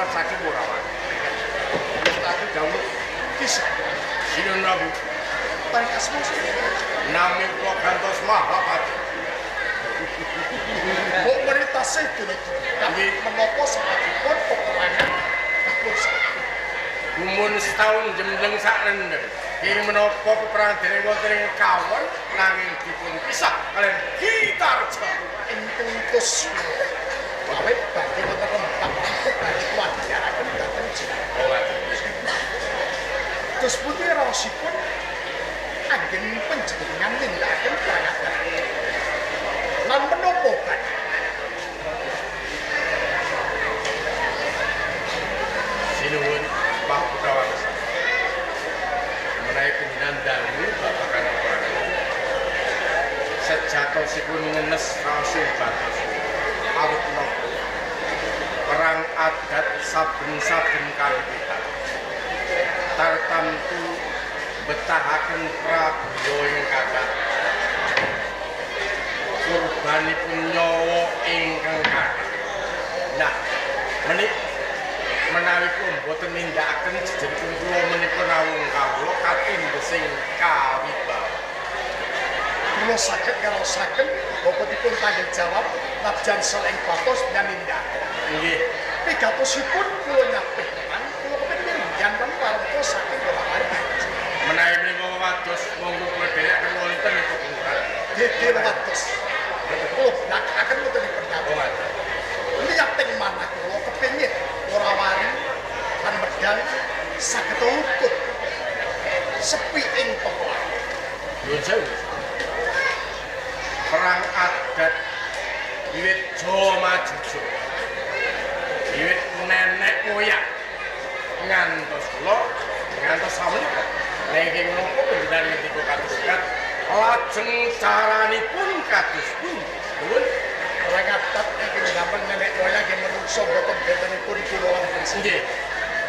Kesah saking Wurawari. Tadi dawuh kisah Sinuwun Prabu, paring asma sinten? Nami kula gantos Mahapati. Mbok menawi tasih dina Nggih. Menapa sebabipun peperangan dipun saged? Gumun setahun jemleng sak rendeng. Kenging menapa peperangan dereng wonten ing kawon nanging dipun pisah kaliyan Ki Tarja. Ingkang tus awit badhe wonten rembak badhe kuwadharaken dhateng jiran. Oh, ngaten. Terus pundi raosipun anggen panjenengan nindakaken perang adat? Lan menapa badhe? Sinuwun Pak Putra Wangsa. Menawi panjenengan dangu babagan peperangan. Sejatosipun ngenes raosing batos. Awit menapa perang adat saben-saben kawiwitan tartamtu betahaken prabuya ing kathah. Kurbanipun nyawa ingkang kathah. Nah, menik menawi kula mboten nindakaken jejeripun kula menika nawung kawula katindhesing kawibawa. Kula saged ngraosaken bapakipun tanggung jawab najan sel ing batos nindakaken. Nggih. Pigatosipun kula nyapih tenan, kula kepengin mirenggan warta saking Wurawari. Menawi menika wados monggo kula dherekaken wonten ing pepungkuran. Dede wados. Kula blakaken wonten ing pendhapat. Oh, ngaten. Niat ing manah kula kepengin Wurawari lan medal saged luput sepi ing peperangan. Nyuwun sewu. Perang adat wiwit Jawa Majuja. Wiwit nenek moyang ngantos kula ngantos samenika. Nanging menapa panjenengan ngendika kados sekat lajeng caranipun kados pundi? Nuwun. Perang adat ingkang damel nenek moyang nggih menungso boten bentenipun kula lan panjenengan. Nggih.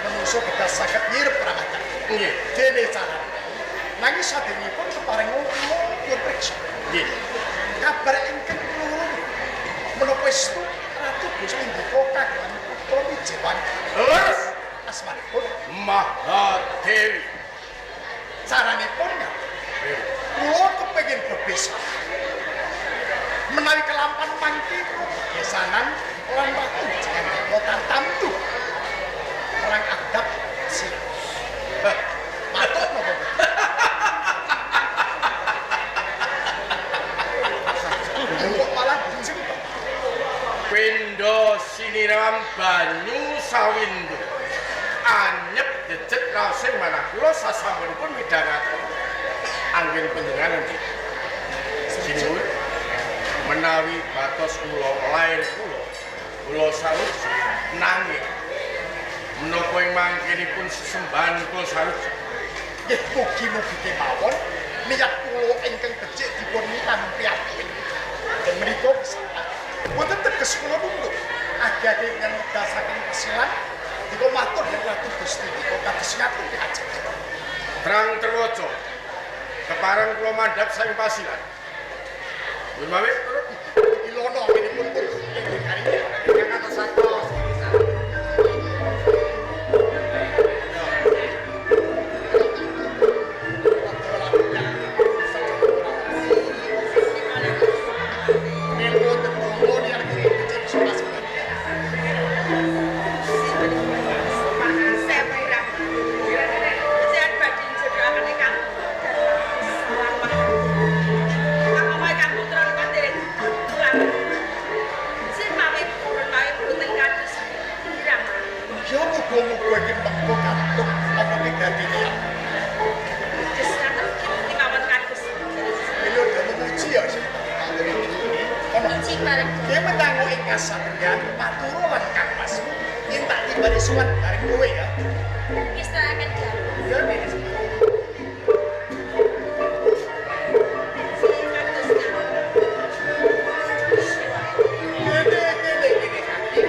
Menungso kedah saged nyirep perang adat. Nggih. Dene carane. Nanging saderengipun keparenga kula pun priksa. Nggih. Kabar ingkang kula menapa estu Ratu Gusti Ndika kagungan putra Wijawan. Leres Asmanipun Mahadewi. Caranipun ngaten. Kula kepengin bebesan. Menawi kelampan mangke kula bebesanan lan Ratu Jayandika tartamtu perang adat sih. Matur napa mboten? Kok malah jeng to? Pindha siniram banyu sawindu. Anyep jejet raosing manah kula sasampunipun midhangaken anggen panjenengan ngendika. Sinuwun menawi batos kula lair kula, kula sarujuk nanging menapa ing mangkenipun sesembahan kula sarujuk. Nggih mugi-mugi kemawon niat kula ingkang becik dipun tampi apik. Dan menika kesalah. Boten teges kula nunduk. Agi-agi ingkang medal saking kesilan dika matur yen Ratu Gusti dika kados ngatur piajeng. Terang terwaca. Kepareng kula mandhap saking pasilan. Nyuwun pamit. Ilono anggenipun pun ingkang karinya. Ingkang kados-kados. Ya muga-muga iki mengko katuk apa kedadine ya. Milo dalu muji ya sing Ono Ki menango ing kasatriyan paturo lan Kang Masmu yen tak timbali sowan bareng kowe ya. Ya wis. Kene kene kene kaki.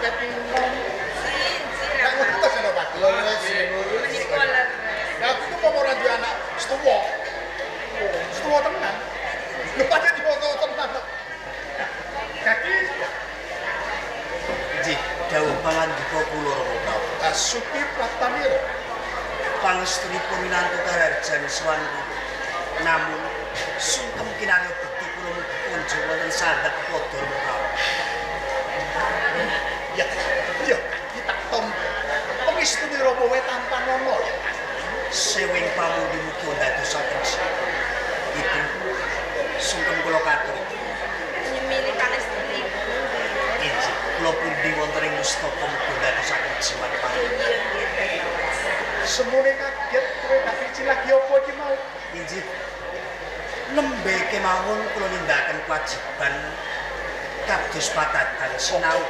ket nom. Nek ngono ta Senopati. Leres. Menika leres. Lah aku ku mau ora duwe anak setuwa. Setuwa tenan. Lho pancen difoto tenan kok. Kaki Nggih, dawuh pangandika kula Rama Prabu. Supi Praptanira. Pangestunipun minantu karajan sowan kula. Namun sungkem kinarya bekti kula mugi kunjung wonten sandhek pada Rama Prabu. Ya, ya kaki tak tompo. Pangestune Rama wae tanpa nono ya. Sewing pamundi mugi ndadosaken. Ibu, sungkem kula katur. Nyemili pangestunipun. Injih, kula pundi wonten ing mustaka mugi ndadosaken jimat paring. Iya nggih. Semune kaget kowe gak lagi apa iki mau? Injih, nembe kemawon kula nindakaken kewajiban kados patadan sinau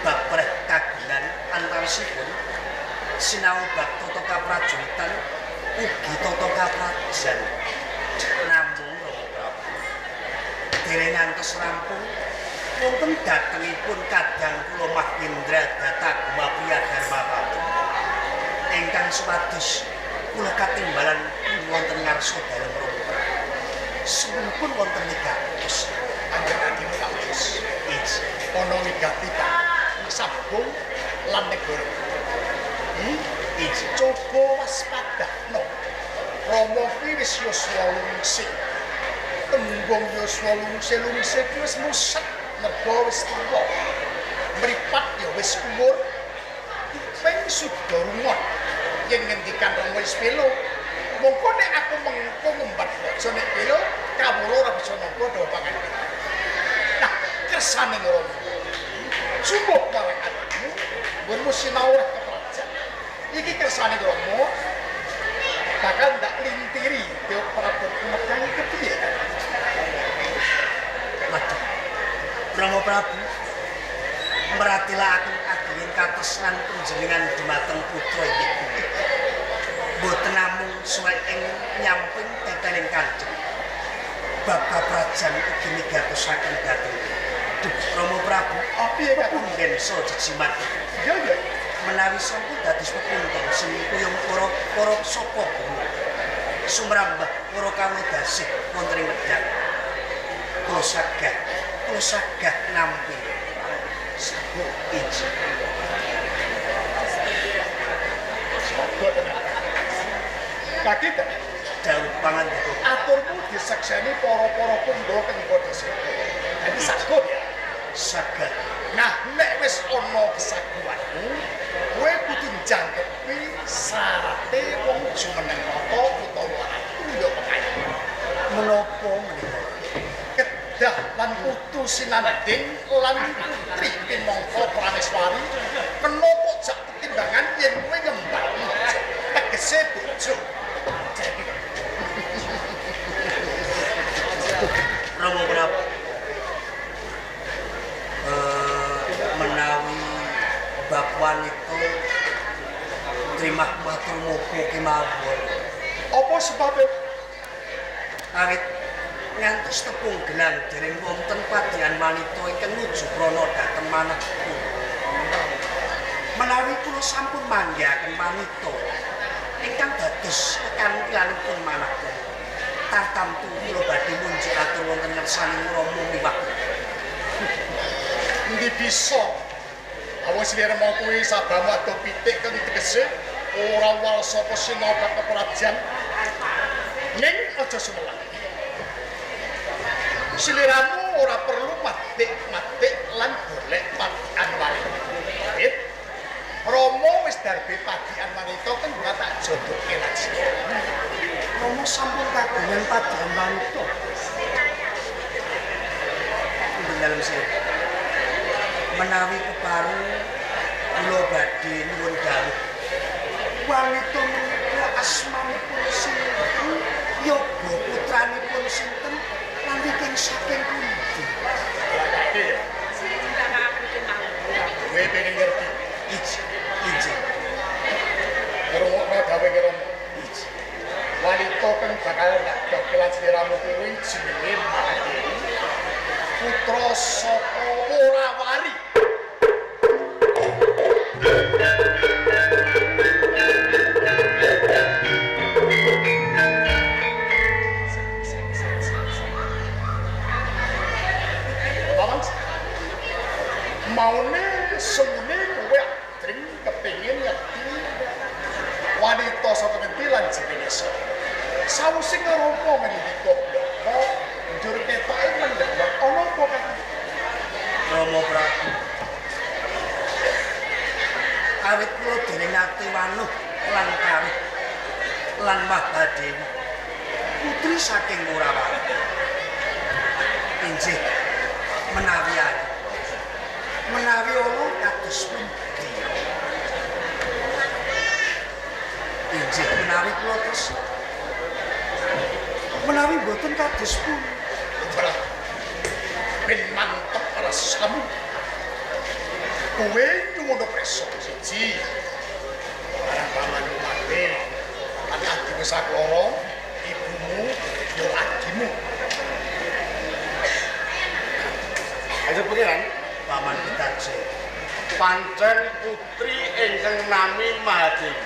bab preh kagungan antawisipun sinau bab tata kaprajuritan ugi tata kaprajan. Namung Rama Prabu dereng ngantos rampung wonten datengipun kadang kula Mahendra Dataguma Priya Dharmapati ingkang supados kula katimbalan wonten ngarsa dalem Rama Prabu. Suwunipun wonten migatos Anggen adimu tak wis. Injih. Ana wigati sabung lan negara. Injih. Coba waspadakno. Rama kuwi wis yuswa lungsi. Tembung yuswa lungsi-lungsi kuwi wis musek mergo wis tuwa. Mripat ya wis umur. Kuping suda rungot. Yen ngendikan Rama wis pelo. Mongko nek aku mengko ngembat bojo nek pelo, kawula ora bisa nampa dawa pangandikan. Nah, kersane Rama. Sumbuh marang adikmu, nggonmu sinau ora keprajan. Iki kersane Rama bakal ndak lintiri Dewa Prabu Kumedang kepiye? Waduh. Rama Prabu meratilaken agenging katresnan panjenengan dumateng putra inggih kula. Boten namung suwek ing nyamping tetening kanjeng. Bab kaprajan ugi migatosaken dhateng. Duh, Rama Prabu, Piye Kak? pepunden saha jejimat. Iya iya. Menawi sampun dados pepunten sing kuyung para saka guru. Sumrambah para kawula dasih wonten ing Medang. Kula sagah nampi. Sago, Injih. sago tenan. Kaki ta, Dawuh pangandika aturmu disekseni para-para punggawa kang padha seda. Dadi sago ya. sagah. Nah, nek wis ana kesaguanmu, kowe kudu njangkepi syarate wong jumeneng nata utawa ratu ya pekayon. Menapa menika? Kedah lan putu sinanding lan putri pinangka prameswari kena kok jak pertimbangan yen kowe ngembar tegese bojo. Rama Prabu. Menawi bab wanita trimah matur mopo kemawon. Apa sebabe? Awit ngantos tepung gelang dereng wonten padian wanita ingkang nuju prana dhateng manah kula. Menawi kula sampun manggihaken wanita ingkang dados kantilanipun manah kula, tartamtu kula badhe munjuk atur wonten ngersaning Rama miwah. Endi bisa? Awas sliramu kuwi sabamu ado pitik kang tegese ora wal sapa sinau bab keprajan. Ning aja sumelang. Sliramu ora perlu matik-matik lan golek padian wanita. Wit, Rama wis darbe padian wanita kang tak jodohke lan sliramu. Rama sampun kagungan padian wanita. Dalem sewu. Menawi kepareng kula badhe nyuwun dawuh. Wanita menika asmanipun sinten, yoga putranipun sinten, lan wingking saking pundi? Iya. Critakaken kemawon. Kowe pengen ngerti. Iji, iji, Ngrungokno dawuhe Rama. iji. Wanita kang bakal ndak lan sliramu kuwi jenenge Mahadewi. Putra saka Wurawari. Bawang maune semune kowe adring kepengin ngerti wanita saka ngendi lan jenenge sapa. Sawise ngrapa ngendi goblok, njur ketoke mendelok ana apa kang Rama Prabu. Awit kula dereng nate wanuh lan kawih lan Mahadewi putri saking Wurawari. Injih menawi ayu. Menawi ana kados pundi? Injih menawi kula tresna. Menawi mboten kados pundi? Ben mantep rasamu. Kowe nyuwun prisa siji. Marang pamanmu mate. Lan adimu sakloro, ibumu yo adimu. Ayo Pangeran, Paman Getaje. Pancen putri ingkang nami Mahadewi.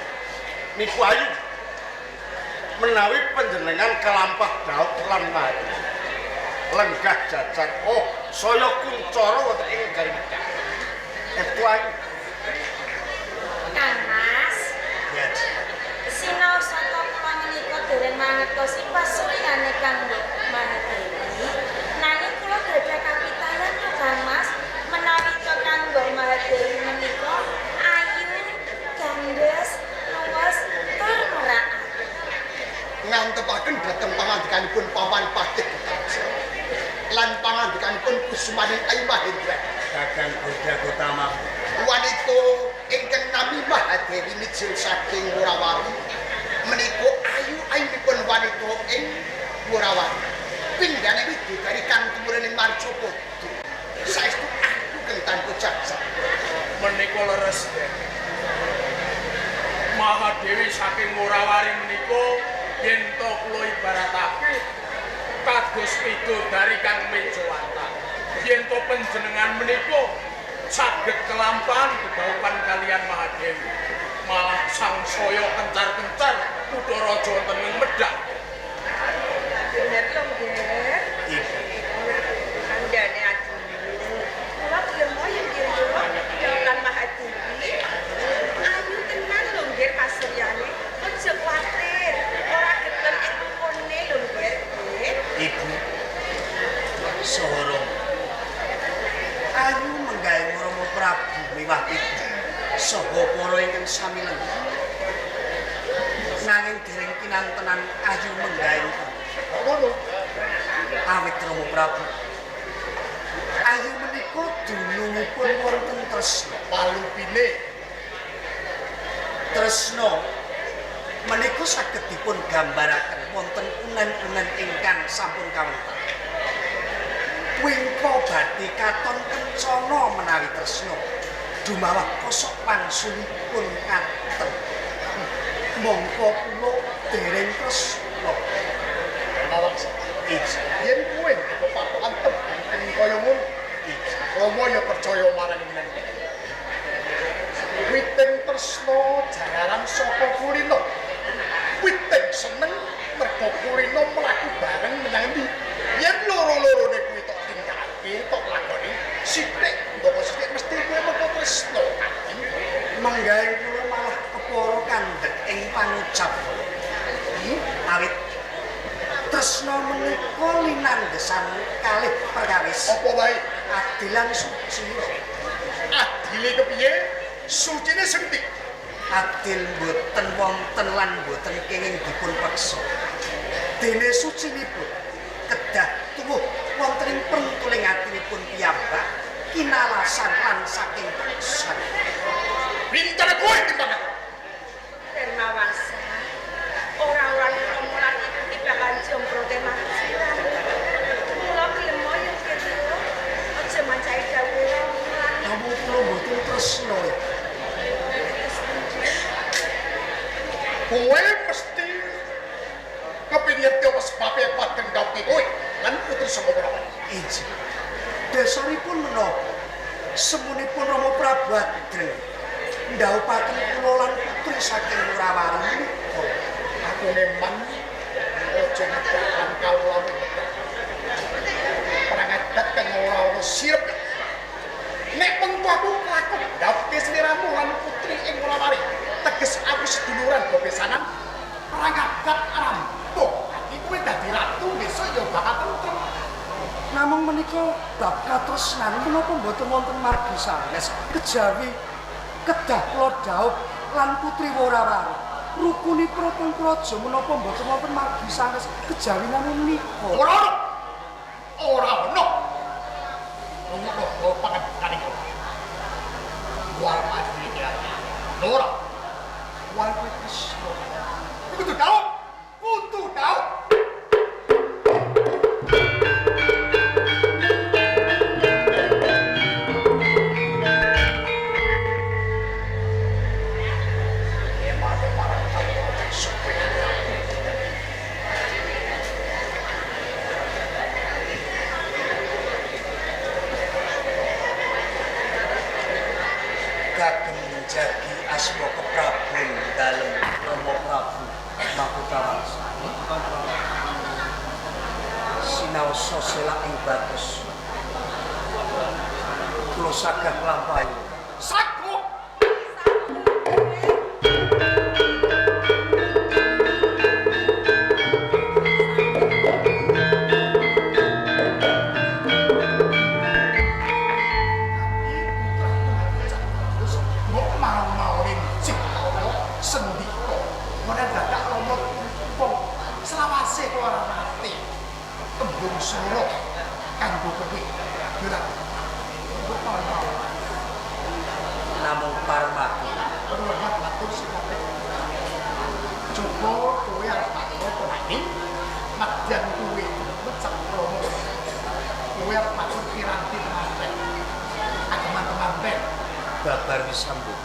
Niku ayu. Menawi panjenengan kelampah dhaup lan Mahadewi. Lenggah jajar oh saya kuncara wonten ing negari Mekah. Estu ayu. Kang Mas, Ya. sinau sata kula menika dereng mangertosi pasuryane Kang Mahadewi. Nanging kula gadah kapitayan lho Kang Mas, menawi Kang Mahadewi menika ayu, gandes, luwes tur merak. Ngantepaken dhateng pangandikanipun Paman Patih Getaja. Lan pangandikanipun Kusumaning Ayu Mahendra. Kakang Goda Gotama. Wanita ingkang nami Mahadewi mijil saking Wurawari menika ayu-ayunipun wanita ing Wurawari. Pindhane widodari kang tumurun ing Marcapada. Saestu aku kang tanpa cacat. Menika leres. Mahadewi saking Wurawari menika yen to kula ibaratake kados widodari kang mejawata. Yen to panjenengan menika saged kelampahan gegaupan kalian Mahadewi. Malah sangsaya kencar-kencar kutha raja wonten ing Medhak. Bener lho, Nggih. Ibu. Kandhane adimu. Kula gelem yen kira lan Mahadewi. Ayu tenan lho nggih pasuryane. Aja kuwatir, ora getun ing pungkone lho nggih. Ibu saha Rama. Ayu menggawe Rama Prabu miwah ibu saha para ingkang sami lenggah. Nanging dereng kinantenan ayu menggawe Ngono. Awit Rama Prabu. Ayu menika dunungipun wonten tresna. Palupine Tresna menika saged dipun gambaraken wonten unen-unen ingkang sampun kawonten. Wingko badhe katon kencana menawi tresna dumawah kosok wangsulipun katen. Mongko kula dereng tresna. Nawangsa. Iji, Yen kowe nggo patokan tembung kaya ngono, iji. Rama ya percaya marang neng. Witing tresna jalaran saka kulino. Witing seneng mergo kulino mlaku bareng menyang ndi. Yen loro-lorone kuwi tok tinggalke, tok lakoni sithik mboko sithik mesti kowe mengko tresna. Menggawe kula malah kepara kandhek ing pangucap. Awit tresna menika linandhesan kalih perkawis. Apa wae Adilan suci. Adile kepiye? Sucine sing ndi? Adil mboten wonten lan mboten kenging dipun peksa. Dene sucinipun kedah tuwuh wonten ing prentuling atinipun piyambak kinalasan lan saking peksan. Pinter kowe timbang aku. Darmawangsa. Ora-ora Rama lan ibu ki bakal jombrote marang. Kula gelem yen kira aja mancai dawuh Rama lan Namung kula mboten tresna. Kowe mesti kepengin ngerti apa sebabe aku adeng ndauke kowe lan putri saka Wurawari. Injih. Dasaripun menapa semunipun Rama Prabu Adreng Ndhawuhaken kula lan putri saking Wurawari menika. Aku neman aja ngedakan kawula perang adat kang ora ana sirep. Nek wentu aku kelakon ndhawuhke sliramu lan putri ing Wurawari, teges aku seduluran bebesanan perang adat rampung. Iki kowe dadi ratu besok ya bakal tentrem. Namung menika bab katresnan menapa mboten wonten margi sanes kejawi kedah kula dhaup lan putri Wurawari. Rukuni propong praja menapa mboten wonten margi sanes kejawi namung menika. Ora ono. Ora ono. Rungokno pangendikane kula. Luar mati iki. Ora. Wal kowe tresno. Kudu dhaup. Kudu dhaup. Kagem jagi asma keprabon dalem Rama Prabu Makutawangsa. Sinaosa selak ing batos. Kula sagah nglampahi. Saguh. Namung parmaku. Coba kowe arep matur apa madyan kowe mecek romo. Kowe arep matur piranti temanten. Ageman temanten. Babar wis sambung.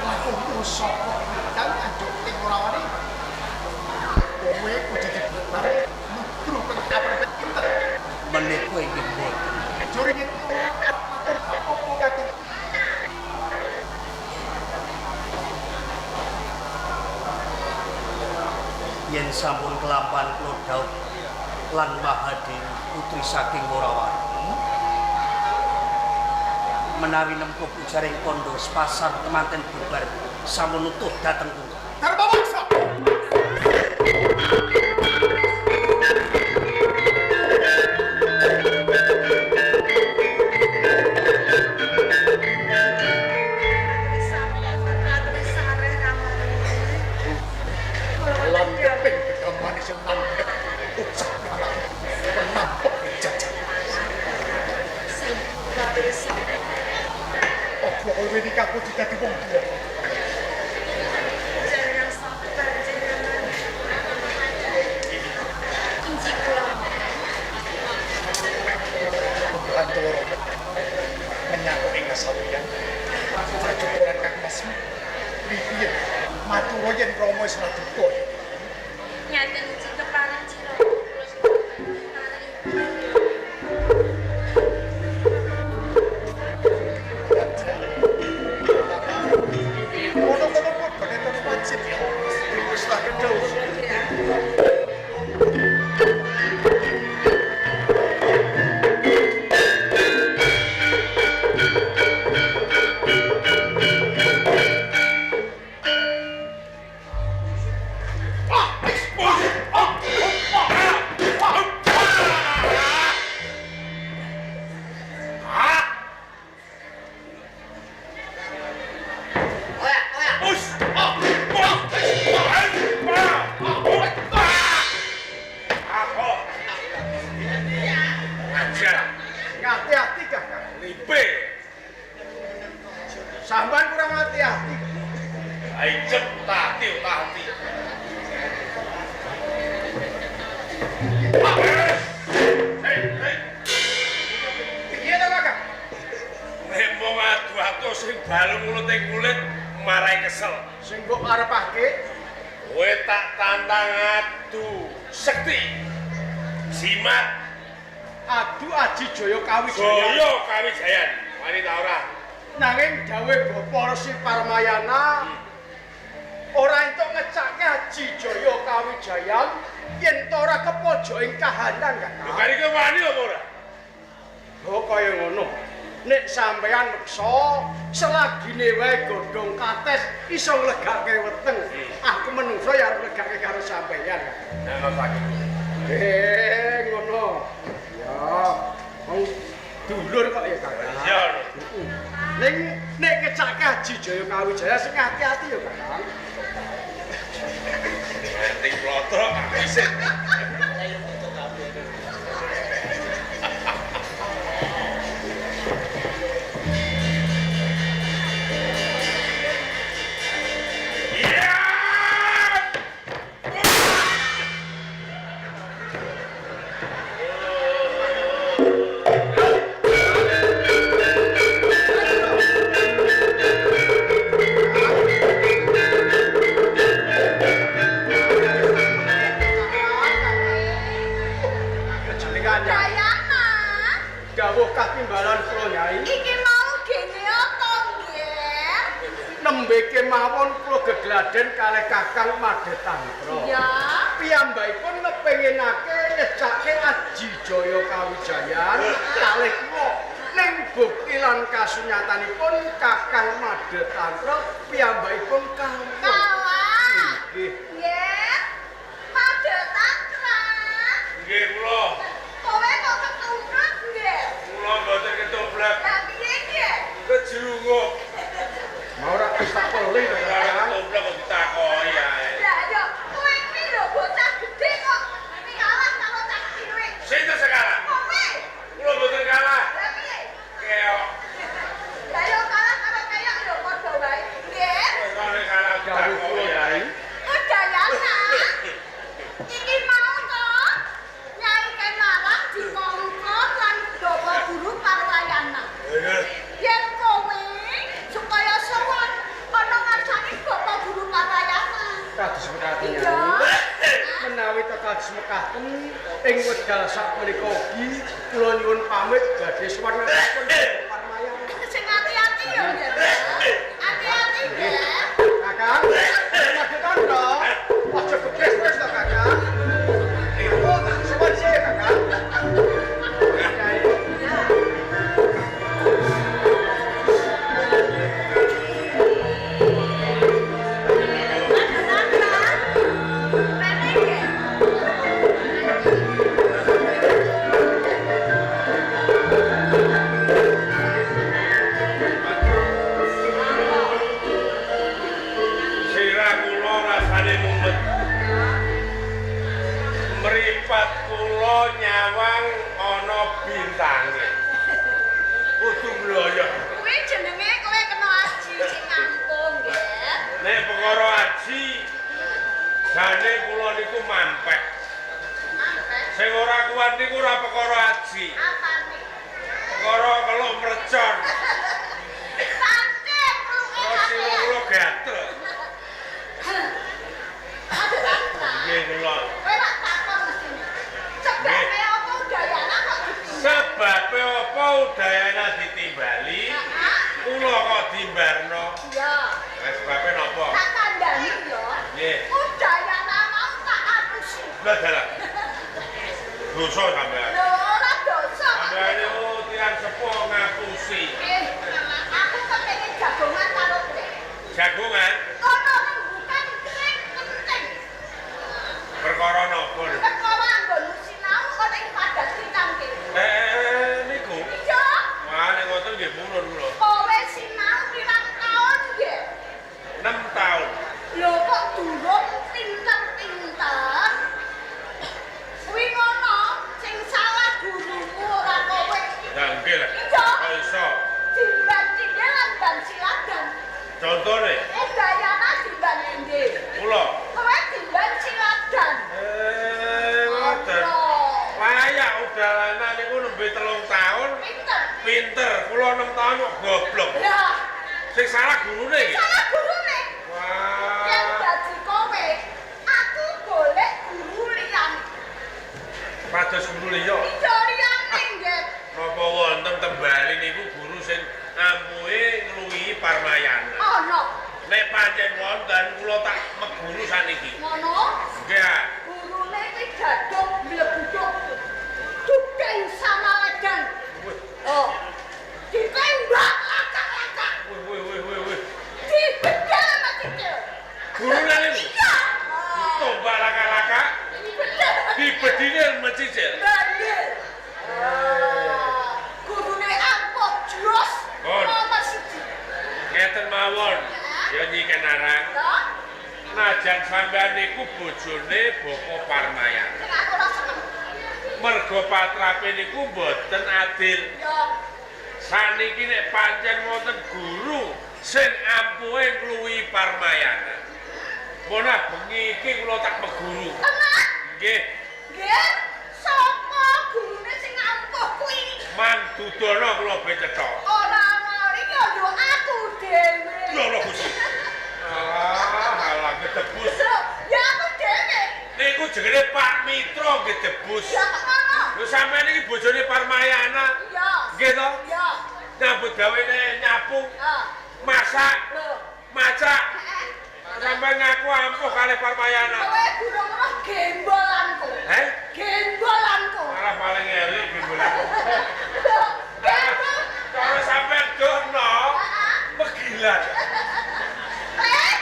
Lakumu saka kidang anjuk ing Wurawari. Kowe kudu dibubar mudru kang kaprepet pinter. Menika inggih mboten. Juringin arep matur apa kagem yen sampun kelampahan kula dhaup lan Mahadewi putri saking Wurawari. Menawi nempuh ujaring kandha sepasang temanten bubar sampun utuh dhateng kula. Dharmawangsa. Hati-hati kakak. Lipe. Sampean kurang hati-hati. Ayo hati hati. Piye ta kakak? Nek mung adu-adu sing balung mulute kulit marai kesel. Sing mbok arepake kowe tak tantang adu sekti. Jimat adu aji jaya kawijayan. Jaya kawijayan. Wani ta ora? Nanging dawuhe Bapak Resi Parmayana ora entuk ngecake Aji Jaya Kawijayan yen to ora kepojok ing kahanan, Kakang. Lho kari wani apa ora? Oh kaya ngono. Nek sampeyan meksa selagine wae godhong kates iso nglegake weteng. Aku menungso ya arep nglegake karo sampeyan. Nek sakit. Ngono. Ya, wong dulur kok ya, Kakang. Iya. Ning nek ngecake Aji Jaya Kawijaya sing ati-ati ya, Kakang. Penting plotrok isin. Dawuh katimbalan kula Nyai. Iki mau gene apa nggih? Nembe kemawon kula gegladen kalih Kakang Madetantra. Iya. Piyambakipun ngepenginake nyecake Aji Jaya Kawijayan kalih kula. Ning bukti lan kasunyatanipun Kakang Madetantra piyambakipun kalah. Kalah. Nggih. Nggih. Madetantra. Nggih kula. Kowe kok ketumprek nggih? Kula mboten ketumprek. Lah piye nggih? Kejrungup. Mau ora wis tak peli to, Ora Kakang. ketumprek kok ditakoki ae. Lah yo kowe kuwi lho bocah gedhe kok kalah karo cah cilik. Sinten sing kalah? Kowe. Kula mboten kalah. Lah piye? Keok. Lah yo kalah karo keok yo padha wae. Nggih. Wis kalah Dawuh kula ditakoki ae. Nyai. Udayana. Iki mau to Nyai Kenarang dikongkon lan Bapak Guru Parwayana. Yen kowe supaya sowan ana ngarsane Bapak Guru Parwayana. Kados mekaten Iya. Nyai. Menawi tekados mekaten ing wekdal sakmenika ugi kula nyuwun pamit badhe sowan ngarepipun Parmayana. Sing ati-ati ya, Nggih. Ati-ati nggih. Kakang, Madetantra, aja gebres-gebres to, Kakang. Oh, tak sowan sih, Kakang. Nyai. Madetantra. Rene nggih. Sirah kula rasane mumet. Mripat kula nyawang ana bintange. Kudu mloyok. Kuwi jenenge kowe kena aji sing ngampung nggih. Nek perkara aji jane kula niku mampek. Mampek. Sing ora kuat niku ora perkara aji. Apane? Perkara keluk mercon. Pancen peluke Rasa sampeyan. kula gatel. Madetantra. Nggih kula. Kowe tak takon mestine. Sebabe apa Udayana kok ditinggal? Sebabe apa Udayana ditimbali? Heeh. Kula kok dimbarno. Iya. Lah sebabe napa? Tak kandhani ya. Nggih. Udayana mau tak apusi. Lah dalah. Dosa sampean. Lho ora dosa. Sampean niku tiyang sepuh ngapusi. Aku kepengin jagongan karo kowe. Jagongan Ana rembukan sing penting. perkara napa niku? Perkara anggonmu sinau ana ing padatan kene. Niku. Iya. Wah, nek ngoten nggih purun kula. Kowe sinau pirang taun nggih? 6 taun. Lho kok durung pinter-pinter? Kuwi ngono, sing salah gurumu ora kowe. Lah nggih lah. Iya. Kok iso? Dimban cindhe lan ban siladan. Contone Udayana dimban cindhe. kula. Kowe dimban siladan. Ngoten. Layak Udayana niku nembe 3 taun. Pinter. Pinter, kula 6 taun kok goblok. Lah, Sing salah gurune iki. salah gurune. Yen Wah. dadi kowe, aku golek guru liyane. Pados guru liya. Iya liyane nggih. Napa wonten tembali niku guru sing ampuhe Nek pancen wonten kula tak meguru saniki. Ngono? Nggih. Gurune kuwi gadung mlebuduk. Dudeng samaledan. Oh. Ditembak lakak-lakak. Wih wih wih wih wih. Dibedel sama cicil. Gurune niku Iya. ditombak laka-laka, Dibedel. dibedine mecicil. Bandel. Ah, gurune ampuh jos. Bon. Nomor 1. Ngeten mawon. Ya Nyi Kenarang. Lho, Najan sampean niku bojone Bapak Parmayana. sing aku ora seneng. Mergo patrape niku mboten adil. Ya, Saniki nek pancen wonten guru sing ampuhe ngluwihi Parmayana. Monah bengi iki kula tak meguru. tenan. Nggih, Nggih. Sapa gurune sing ampuh kuwi? mang dudono kula ben cetha. Ora ana iki ya yo aku dhewe. Ya Allah Gusti. Alah, alah gedebus. Lho, ya aku dhewe. Niku jenenge Pak Mitra gedebus. Ya kok ngono? Lho sampean iki bojone Parmayana. Iya. Nggih to? Iya. Nyambut gawene nyapu, Ah, masak, lho. macak. Heeh. Sampeyan ngaku ampuh kalih Parmayana. Kowe durung roh gembolanku. Heh? Gembolanku. Malah paling elik gembolan. Lho, gembol. Cara sampean dono Heeh. megilan. Eh,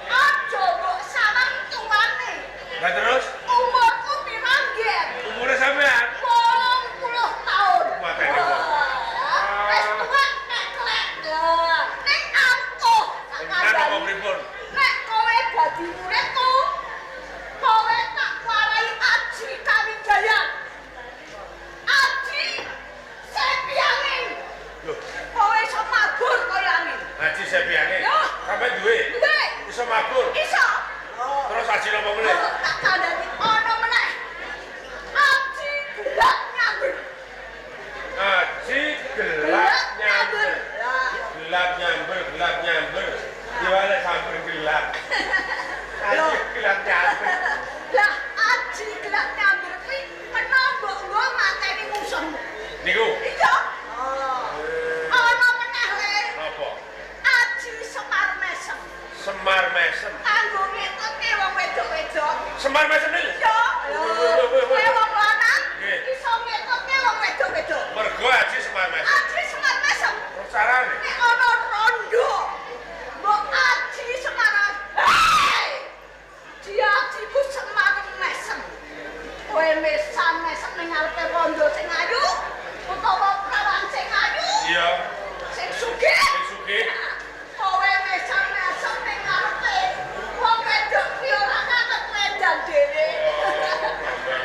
aja mbok sawang tuane. Lah terus Umurku pira nggih? umure sampean 80 tahun. Mateni wong. Wah, wis tuwa nek klek. Lah, nek ampuh tak tenan apa kandhani. pripun? Nek kowe dadi muridku, kowe tak warai aji kawijayan. Aji sepiangin. Lho, Kowe iso mabur kaya angin. haji sepiange. Ya. Sampeyan duwe? Duwe. Iso mabur. Iso. Terus haji napa meneh? Oh, tak kandhani ana meneh. Aji gelap nyamber. Haji gelap Gelap nyamber. nyamber. Lah, Gelap nyamber, gelap nyamber. Diwale samper gelap. Haji gelap nyamber. Lah, aji gelap nyamber kuwi kena mbok nggo mateni musuhmu. Niku Iya. Ana meneh le. napa? Aji Semar Mesem. Semar mesem. Kanggo ngetutke wong wedok-wedok. Semar mesem niku. Iya. Kowe wong lanang Nggih. iso ngetutke wong wedok-wedok. Mergo haji Semar mesem. Aji Semar Mesem. Terus carane? Nek ana rondo, mbok aji Semar. Hei! Diajiku Semar Mesem. Kowe mesan-mesem ning ngarepe rondo sing ayu utawa prawan sing ayu, Iya, sing sugih. sing sugih. Kowe mesan-mesem ning ngarepe wong wedok kuwi ora katut wedan dhewe.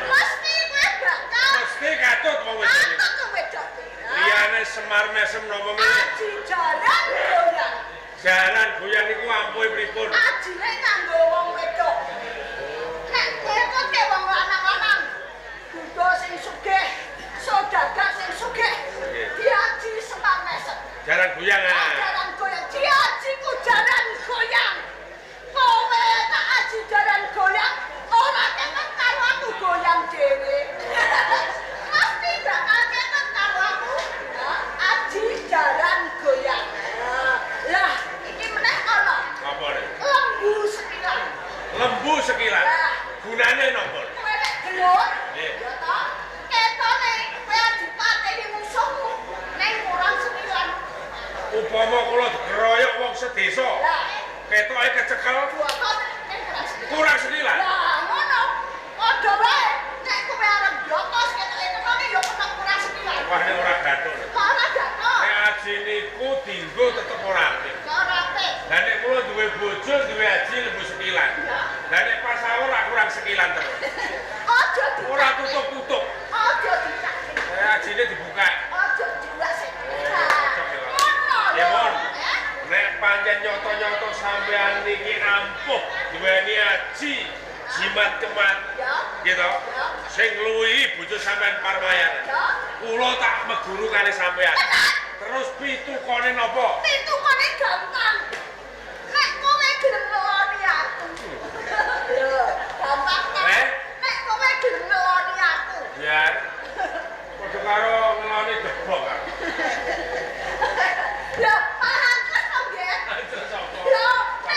Mesti kowe bakal Mesti katut wong wedok niku. katut wong wedok kuwi. Liyane Semar mesem napa meneh? Aji jaran goyang. Jaran goyang niku ampuhe pripun? Ajine kanggo wong wedok. Nek ngetutke wong lanang-lanang, duda sing sugih, saudagar sing sugih, Nggih. diaji Semar Mesem. Jaran goyang ah. Jaran goyang, diajiku jaran goyang. Kowe tak aji jaran goyang, ora ketut karo aku goyang dhewe. Mesti bakal ketut karo aku. Aji jaran goyang. Lah, iki meneh ana Napa niku? lembu sekilan. Lembu sekilan. Lah. Gunane napa? Kowe nek gelut, Nggih. ya toh, ketone kowe dipateni musuhmu ning kurang sekilan. Upama kula dikeroyok wong sedesa, Lah, ketoke kecekel dua ton ning kurang sekilan. kurang sekilan. Lah, ngono. Padha wae nek kowe arep jotos ketoke ketone ya kena kurang sekilan. Wah nek ora gathuk. Kok ora gathuk? Nek aji niku dinggo tetep ora apik. Kok ora apik? Lah nek kula duwe bojo duwe aji lembu sekilan. Ya. Lah nek pas sahur rak kurang sekilan terus. Aja dicak. Ora tutup-tutup. Aja dicak. Ajine dibuka. Aja diwasik. Cocok ya, Pak. Ngono. Ya, Mon. Eh? Nek pancen nyoto-nyoto sampean niki ampuh duweni aji jimat kemat Ya. gitu. Ya. Sing ngluwihi bojo sampean Parmayana. Ya. Kula tak meguru kali sampean. Terus pitukane napa? Pitukane gampang. Nek kowe gelem ngeloni aku. Lho, gampang ta? Eh? Nek kowe gelem ngeloni aku. Biar padha karo ngeloni debok. ah. Lho, paham terus to, nggih? Terus apa? Lho, nek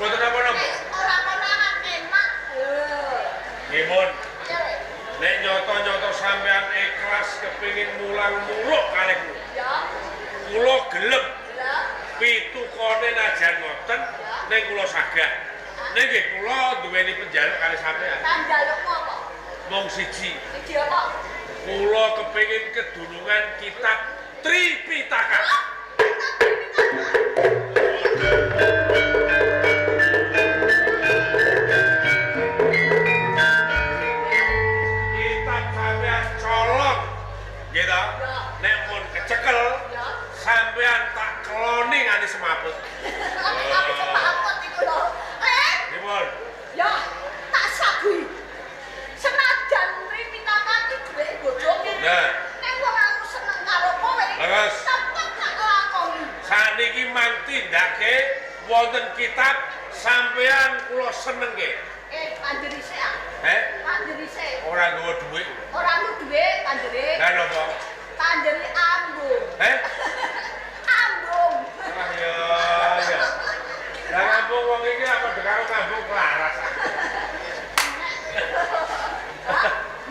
Mboten napa-napa. Nek ora konangan enak. Lho. Nggih, Mun. Iya, Le. Nek nyoto-nyoto sampean ikhlas kepengin mulang muluk kalih kula. Ya. Kula gelem Lah, pitukone najan ngoten ning kula sagah. Ning nggih kula duweni penjaluk kalih sampean. Panjalukmu apa? Mung siji. Siji apa? Kula kepengin kedunungan kitab Tripitaka. Kitab sampean colong. Nggih ta? Nek mun kecekel sampean tak keloni nganti semaput. Aku semaput iku lho. Nggih, Mun. Ya, tak sagui. Senajan Tripitaka iki duwe bojoku. Nah. Nek wong aku seneng karo kowe, Leres. tetep tak lakoni. Saniki mang tindake wonten kitab sampean kula senengke. Panjeri sik ah. Panjeri sik. Ora nggawa dhuwit. Ora nggo dhuwit, panjeri. Lah napa? Panjeri ambung. Ambung. Ah ya ya. Lah ngambung wong iki apa karo ngambung klaras.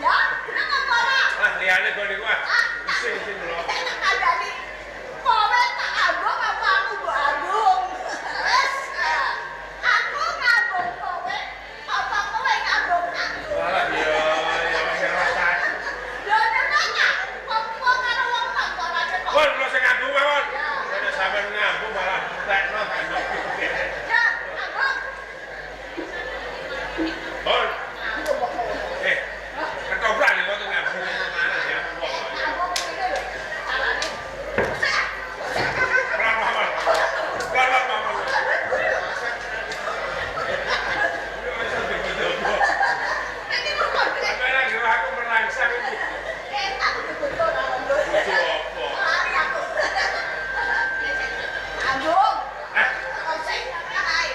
Ya, gelem apa ora? Ah liyane kok niku ah. Isin-isin lho. Tak kandhani. Kowe tak ambung apa aku mbok ambung? Wes. Aku ngambung kowe, apa kowe ngambung aku? Alah ya ya wis rasane. Lho nek tak wong karo wong tak ora cetha. Pun kula sing ngambung mawon. Nek sampean ngambung malah entekno kan. Ya, ambung. Pun. Ketoprak lho kok ngambung mana ya wong. Ambung ngene lho. Carane. Pelan mawon. Pelan mawon. Ini kok Sampeyan kira aku merangsang iki. Aku dibojo ora rondo. Bojo apa? Lari aku. Ambung. Eh, Kok sing ae.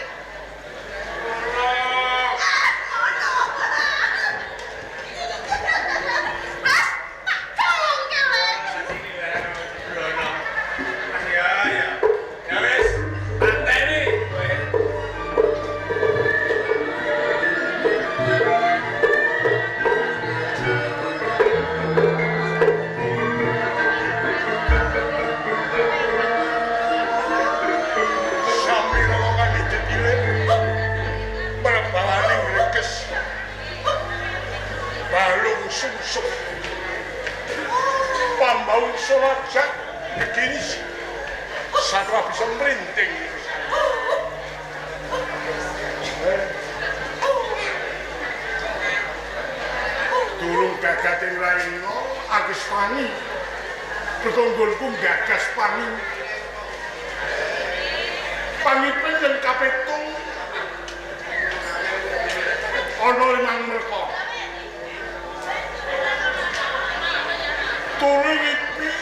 ngono. Ah, ngono. Mas, tak colongke le. Ini Brono. Ah ya ya. Ya wis, anteni kowe. Sami rombongan ditetile merbawane greges balung sungsum pambaun solajak begini satwa bisa merinting. Durung gagating raina agus pangi tetanggonku gagas pangi pangipin yen kapitung ana limang merka tuli ngipi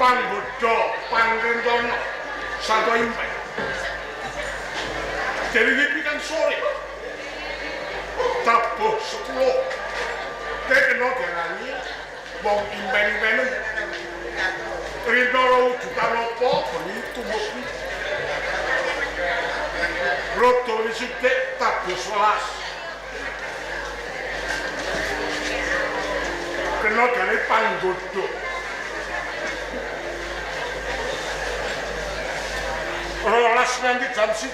panggoda pangrencana sarta impen. Dene ngipi kan sore tabuh 10 kena diarani wong impen-impenen rina wujudan apa bengi tumus rada sithik tabuh 11 kena dene panggodha rolas nganti jam 1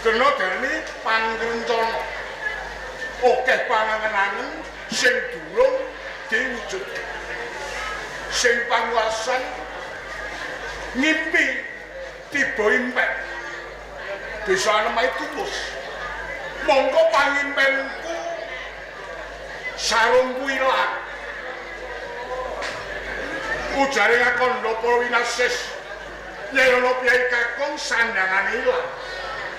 kena dene pangrencana akeh pangangen-angen sing durung diwujudke sing panguwasan ngimpi tiba impen desa Anemahe tumus mongko pangimpenku sarungku ilang ujare ngakondha para winasis yen ana piyai kakung sandangane ilang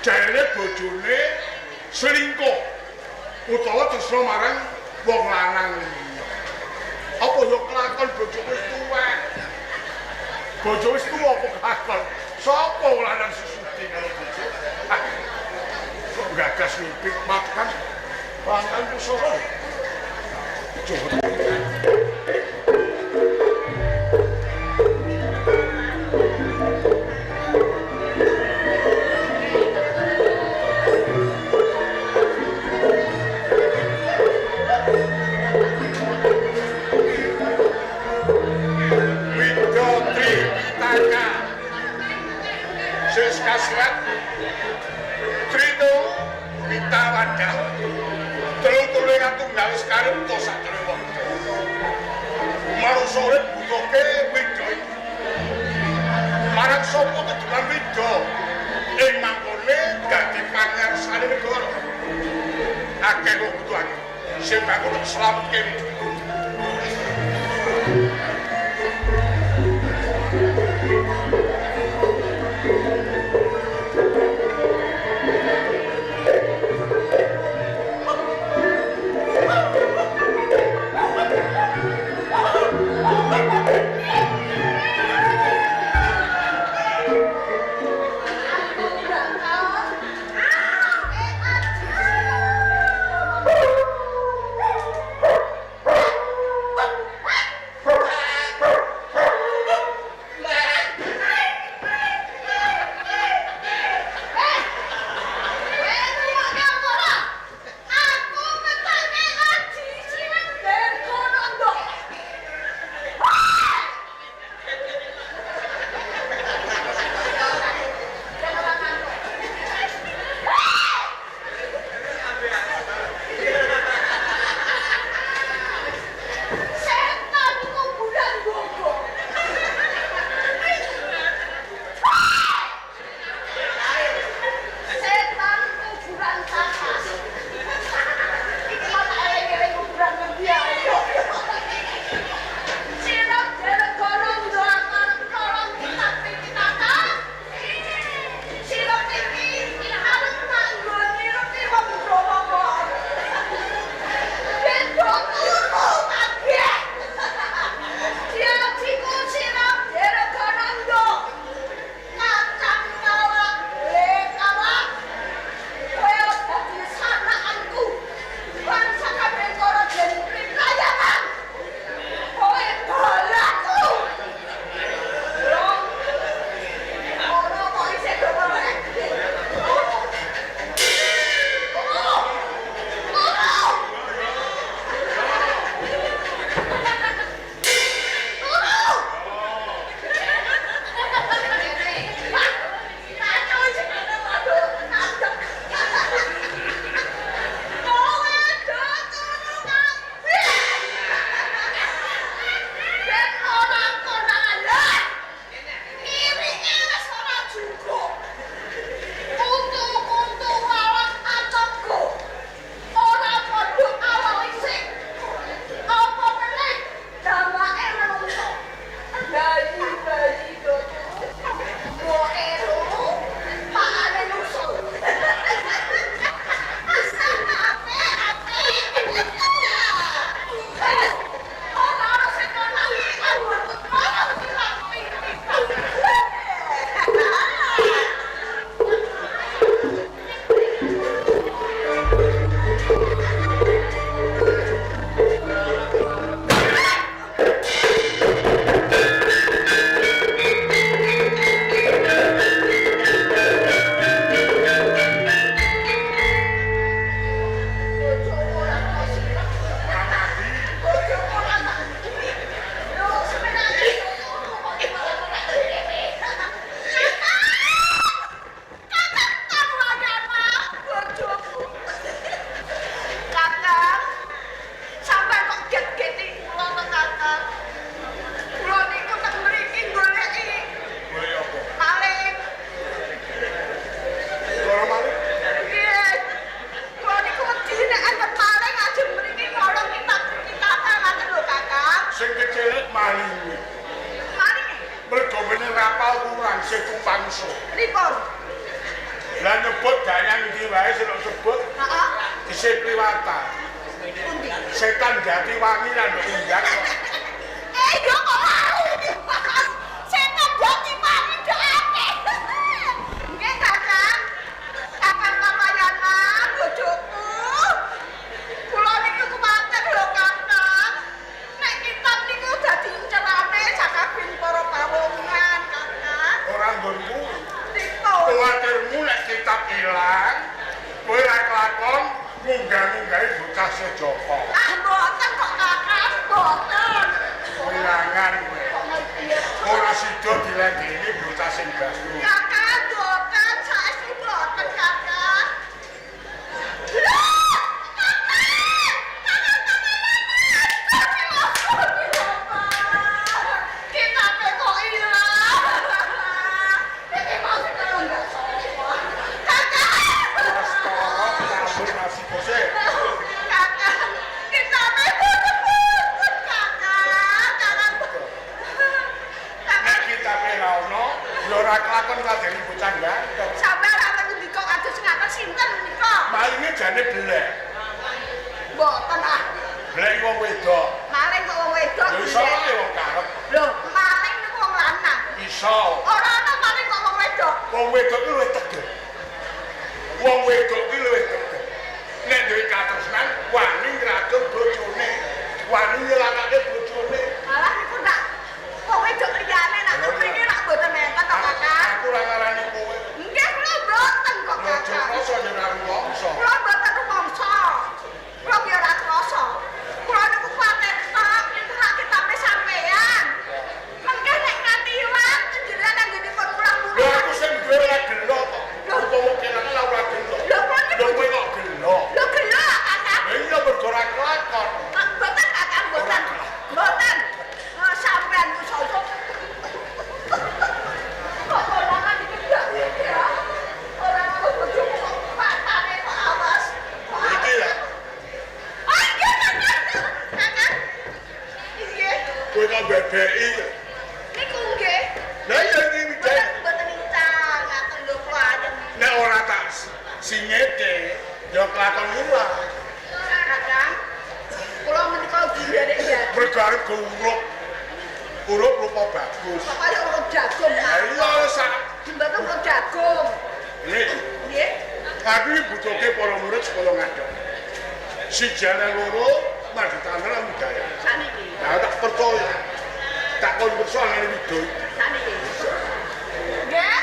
jarene bojone selingkuh utawa tresna marang wong lanang liya. Apa ya kelakon bojoku wis tuwek? Bojo wis tuwa apa kelakon? Sapa wong lanang sesudi karo bojo? Ah, kok gagas mimpi makan lanang pusaka. Coba. Trito kita wadah telu-telu katunggal wis karepta sajroning wektu. Manungsa urip butuhke wida iki. Marang sapa keduman wida ing mangkone dadi pangarsane negara. Akeh wong butuhake sing bakal slametke wida. Bangsa. Pripun? Lah nyebut dayang iki wae sing sebut. Heeh. Isih kliwatan. Pundi? Setan jati wangi lan nduk unggang kok. Eh, yo kok mau. Setan jati wangi nduk akeh. Nggih, Kakang. Kakang Pamayana, bojoku. Kula niku kuwatir lho, Kakang. Nek kitab niku dadi incerane sakabeh para pawongan, Kakang. Ora nggonku. Pripun? Kuwatirmu nek kitab ilang, kowe ora kelakon munggah-munggahi bocah sejoko. Ah, mboten kok, Kakang, mboten. Wilangan kowe. Kok ngerti ya? Ora sida diledeni bocah sing baru. Kakang, mboten, saestu mboten. jane belek. Mboten ah. Belek wong wedok. Maling kok wong wedok. Lho iso wae wong karep. Lho, maling niku wong lanang. Iso. Ora ana maling kok wong wedok. Wong wedok ki luwih tegel. Wong wedok ki luwih tegel. Nek duwe katresnan wani ngracun bojone, wani nyelakake bojone. Malah niku nak wong wedok liyane nak mriki nak mboten enten to, Kakang. Aku ora ngarani kowe. Nggih, kula mboten kok, Aja Kakang. krasa yen ora rumangsa. Kula mboten rumangsa. Kula biar ora krasa. Kula niku kuwatir tok, niku lak kitabe sampean. Mengke nek nganti ilang jenengan anggenipun pulang-pulang. Lho aku sing duwe ora gelo kok. Umpama kelangan lah ora gelo. Lho kula niku Lho kowe kok gelo. Lho gelo, Kakang. Lah iya mergo ora kelakon. Mboten, Kakang, mboten. Mboten. Oh, sampean ku sapa? Kok konangan iki gak ya? Ora kok bojoku kok matane kok awas. Kok Iki ya. Ah, nggih, Kakang. Kakang. Nggih. Kowe kok bebeki. Niku nggih. Lah iya iki Mboten mboten incang, ngaten lho kula ayem. Nek ora tak singete ya kelakon ilang. Kakang. Kula menika ugi nderek ya. Mergo arep go urup. Urup rupa bagus. Pokoke urut jagung. Lah iya sak Mboten urut jagung. Nek Nggih. aku iki butuhke para murid supaya ngadeg. Sijane loro madhutane lan budaya. Saniki. Lah tak percaya. Tak kon percaya ngene wido iki. Saniki. Nggih.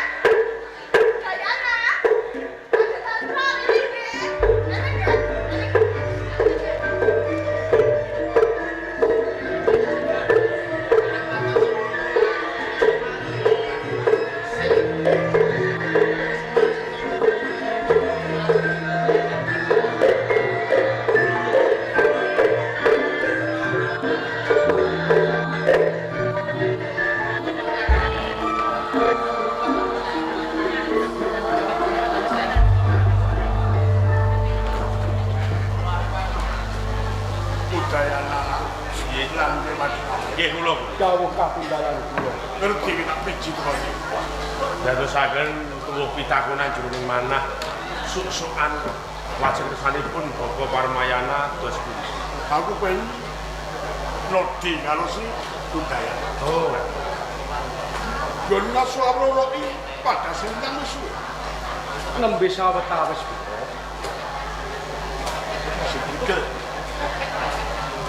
Dayana. Ada tantra ini nggih. Ini nggih. Udayana nggih lan madhutane. Nggih kula. Dawuh kapungkaran kula. Ngerti tak piji kok. Dadosaken tuwuh pitakonan jroning manah suk-sukan lajeng kesanipun Bapak Parmayana dos pundi. Aku pengen nodi karo si Udayana. Oh, Gon ngasu awrono iki pada sintang wis suwe. Nembe sawetawis kula. Si Brigel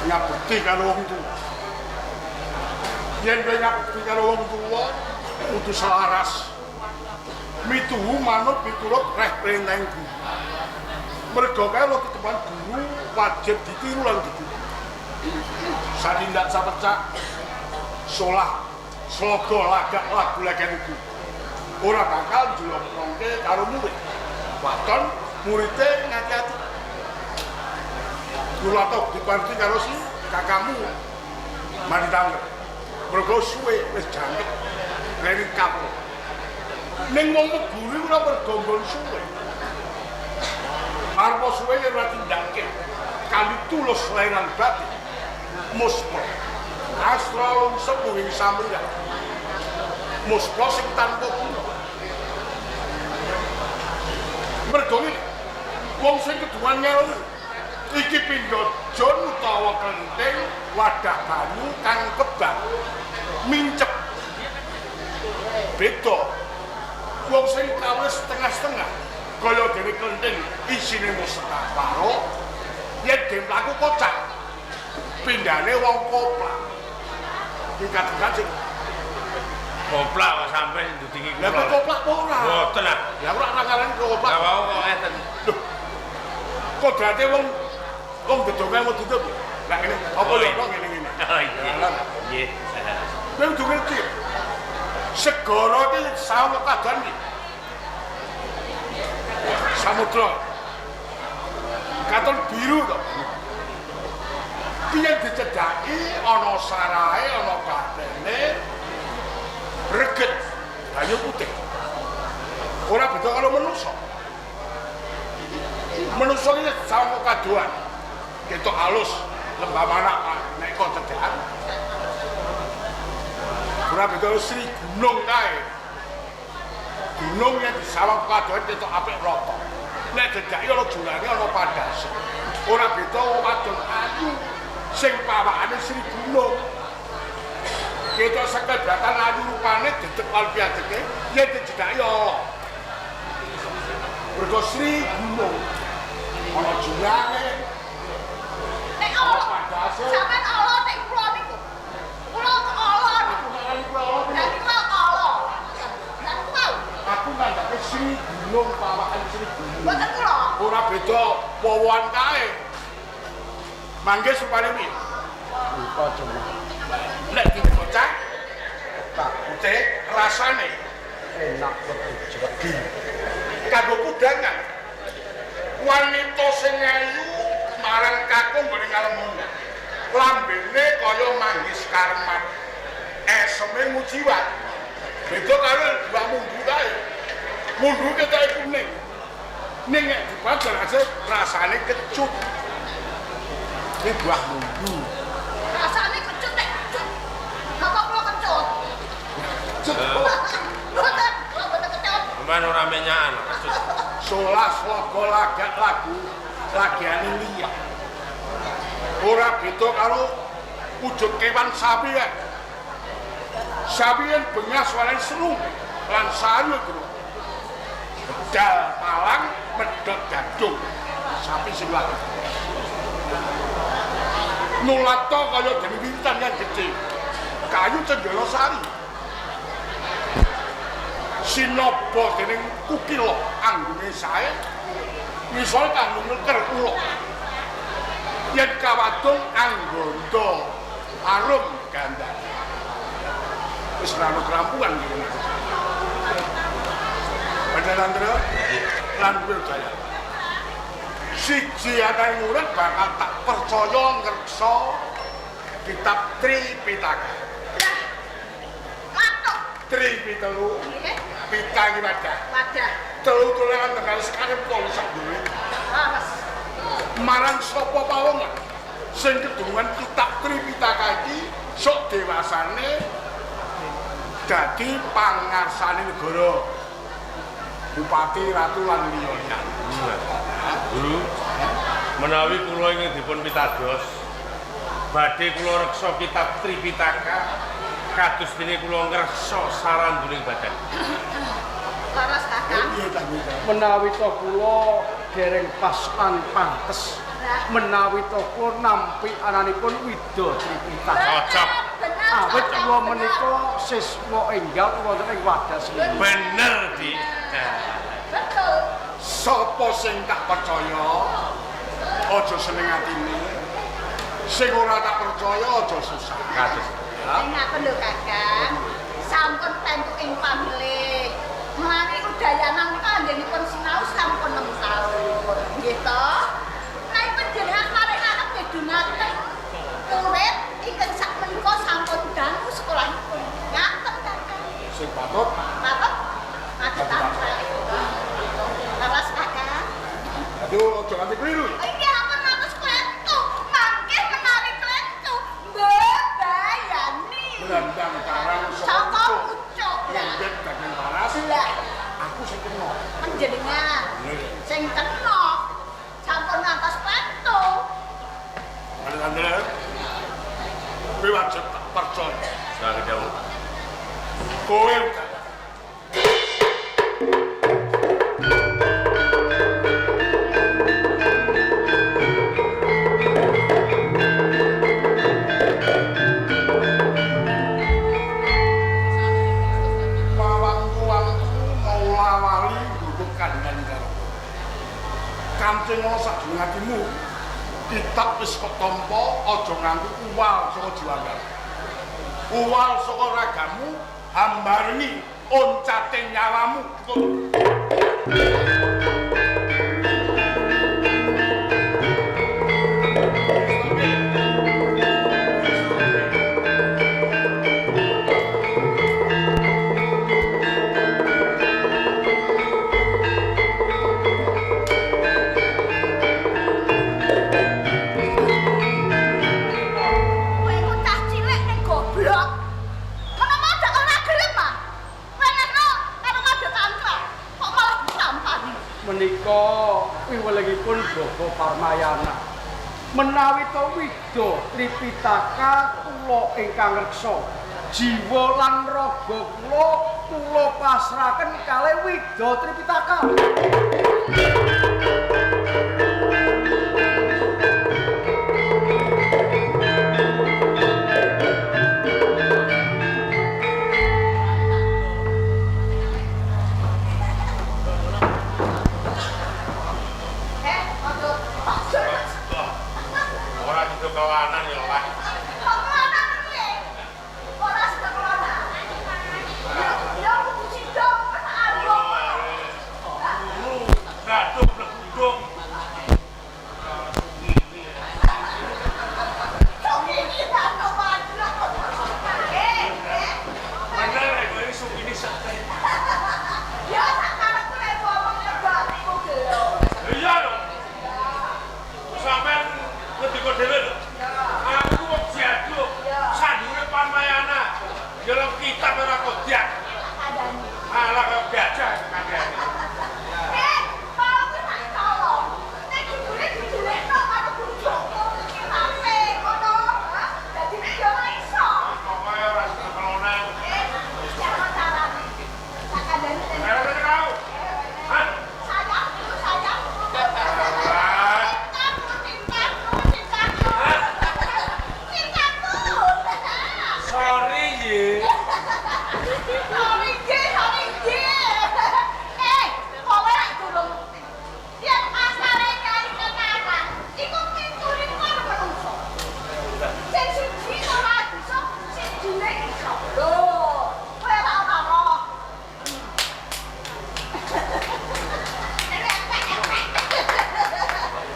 ngabekti karo wong tuwa. Yen kowe ngabekti karo wong tuwa kudu selaras. Mituhu manut miturut reh perintah guru. Mergo kae tetepan guru wajib ditiru lan dituruti. Satindak sapecak solah sloga lagak lagu legen iku. Ora bakal njlomprongke karo murid. Waton murite ngati-ati. Kula tok diparti karo si kakakmu. Mari tangga. Mergo suwe wis jangkep rene kapok. Ning wong meguru ora mergo nggon suwe. Arep suwe yen ora tindake. Kali tulus lairan batin. Muspro. Astra lungsep ing samiyah. Muspro sing tanpa guna. Mergo ngene, wong sing keduwan ngelmu iki pindha jon utawa klenthing wadah banyu kang kebak mincep. Beda wong sing kawis setengah-setengah kaya dene klenthing isine mung separo yen den mlaku kocak pindhane wong koplak. Iki kadosan sing koplak kok sampe ndudingi lha kula. kok koplak apa ora? Mboten ah. Lah ora ngarani koplak. Lah wau kok enten. Lho. Kodrate wong wong gedonge mau tutup. Lah ngene apa lho kok ngene-ngene. Oh iya. Nggih. Kowe kudu ngerti. Segara iki sama kadan iki. Samudra. Katon biru to. Piye dicedhaki ana sarahe ana batene reget banyu putih. Ora beda karo manusa. Manusa iki sama kadoan. Ketok halus, lembah mana nek kok cedhakan. Ora beda karo Sri Gunung kae. Gunung yang disawang kadoan ketok apik rata. Nek dedaki ana jurange ana padase. Ora beda wong wadon ayu sing pawakane Sri Gunung. Ketok sekebratan ayu rupane dedek lan piadeke yen dijedaki ala. Mergo Sri Gunung ana jurange. Nek ala sampean ala nek kula niku. Kula ala niku. Lah niku ala. Lah niku mau. Aku ngandhake Sri Gunung pawakan Sri Gunung. Mboten kula. Ora beda wowoan kae. Mangke supane piye? Lupa cuma. Nek dibocah putih rasane enak wedi. Kanggo kudangan. Wanita sing ayu marang kakung nggone ngalemun. Lambene kaya manggis karmat. Eseme mujiwat. Beda karo buah mundu kae. Mundu ketoke kuning. Ning nek dibajal rasane kecut. Ini buah mundu. Rasane kecut nek kecut. Napa kula kecut? Kecut. Mboten, kula mboten kecut. Sampeyan ora menyakan kecut. Solas logo lagak lagu lagiane liya. Ora beda karo wujud kewan sapi kae. Sapi yen bengas warnane seru lan saru bro. Bedal palang medhot gadung. Sapi sing lagi. Nulato kaya dene wintan yang gedhe. Kayu cendela sari. Sinaba dening kukila anggone sae. Misal kanggo ngeker kula. Yen kawadung anggondo arum gandane. Wis ora ono kerampungan iki. Panjenengan lan Wijaya. Siji anake murid bakal tak percaya ngreksa kitab Tripitaka. Lah. Matuk. Tripitelu. Nggih. Pita iki wadah. Wadah. Telu tulangan tekan sekarep kula sak duwe. Leres. Marang sapa pawongan sing kedungan kitab Tripitaka iki sok dewasane dadi pangarsane negara. Bupati, ratu lan liya-liyane. Guru, menawi kula ingkang dipun pitados, badhe kula reksa kitab Tripitaka kados dene kula ngreksa saranduning badan. Leres Kakang. Menawi to kula dereng pas lan pantes. Menawi to kula nampi ananipun Wida Tripitaka. Cocok. Awit kula menika siswa enggal wonten ing wadas niki. Bener, Dik. Betul. Sapa sing tak percaya aja seneng atine. Sing ora tak percaya aja susah. Kados. Ning ngaten lho Kakang. Sampun tentu ing pamilih. Mulane Udayana menika anggenipun sinau sampun 6 taun. Nggih to? Nek panjenengan maringaken ngedunaken murid ingkang sakmenika sampun dangu sekolahipun. Ngaten Kakang. Sing patut Patut patut tansah. Leres Kakang. Aduh, aja nganti keliru. Iki ampun matus klentu, mangke menawi klentu mbebayani. Blandang karang Saka pucuk. Lembek daging paras. Lah, Aku sing kena. panjenengan sing kena sampun ngantos klentu. Alexander, kowe wajib tak percaya. Saged dawuh. Kowe udah maula wali nggodhog kandhan karo. Kancing ana sajroning atimu, kitab wis kok tampa aja nganti uwal saka jiwamu. Uwal saka ragamu hambarengi oncate nyawamu. Kowe iku cah cilik ning goblok. Ngono madhek ora gelem ah. Wenehno karo madhek kanca. Kok malah ditampani. Menika wiwelingipun Bapak Parmayana. Menawi to Wida Tripitaka kula ingkang reksa jiwa lan raga kula kula pasrahaken kalih Wida Tripitaka. Ora sida kelanan ya lah. Kelanan piye? Ora sida kelanan. Ya kudu sida karo. Bladuk bleduk. Bener nek kowe iki sukine sate. Ya sak karepku nek ngomong ngebatiku gelo. Iya lho. Sampeyan ngendika dhewe lho. Aku wong jaduk. Sandure Parmayana. Ndelok kitab ora kodak. Kandhani. Alah kaya gajah kandhane. Eh, mau ku tak tolong. Nek gurune dijelekno karo guru Joko iki sampe ngono. Hah? Dadi nek ya ora iso. Pokoke ora sida kelonan. Eh, siapa carane? Tak kandhani. Ayo kene kau. Hah? Sayangku, sayangku. Ah. Cintaku, cintaku, cintaku. Cintaku. Sorry ye. Sorry, J, sorry, J. Eh, kowe lek durung ngerti. Yen asale nyai kenalan, iku pitune karo menungso. Sing siji ora bisa, sijine iso. Lho, kowe ora ora roh.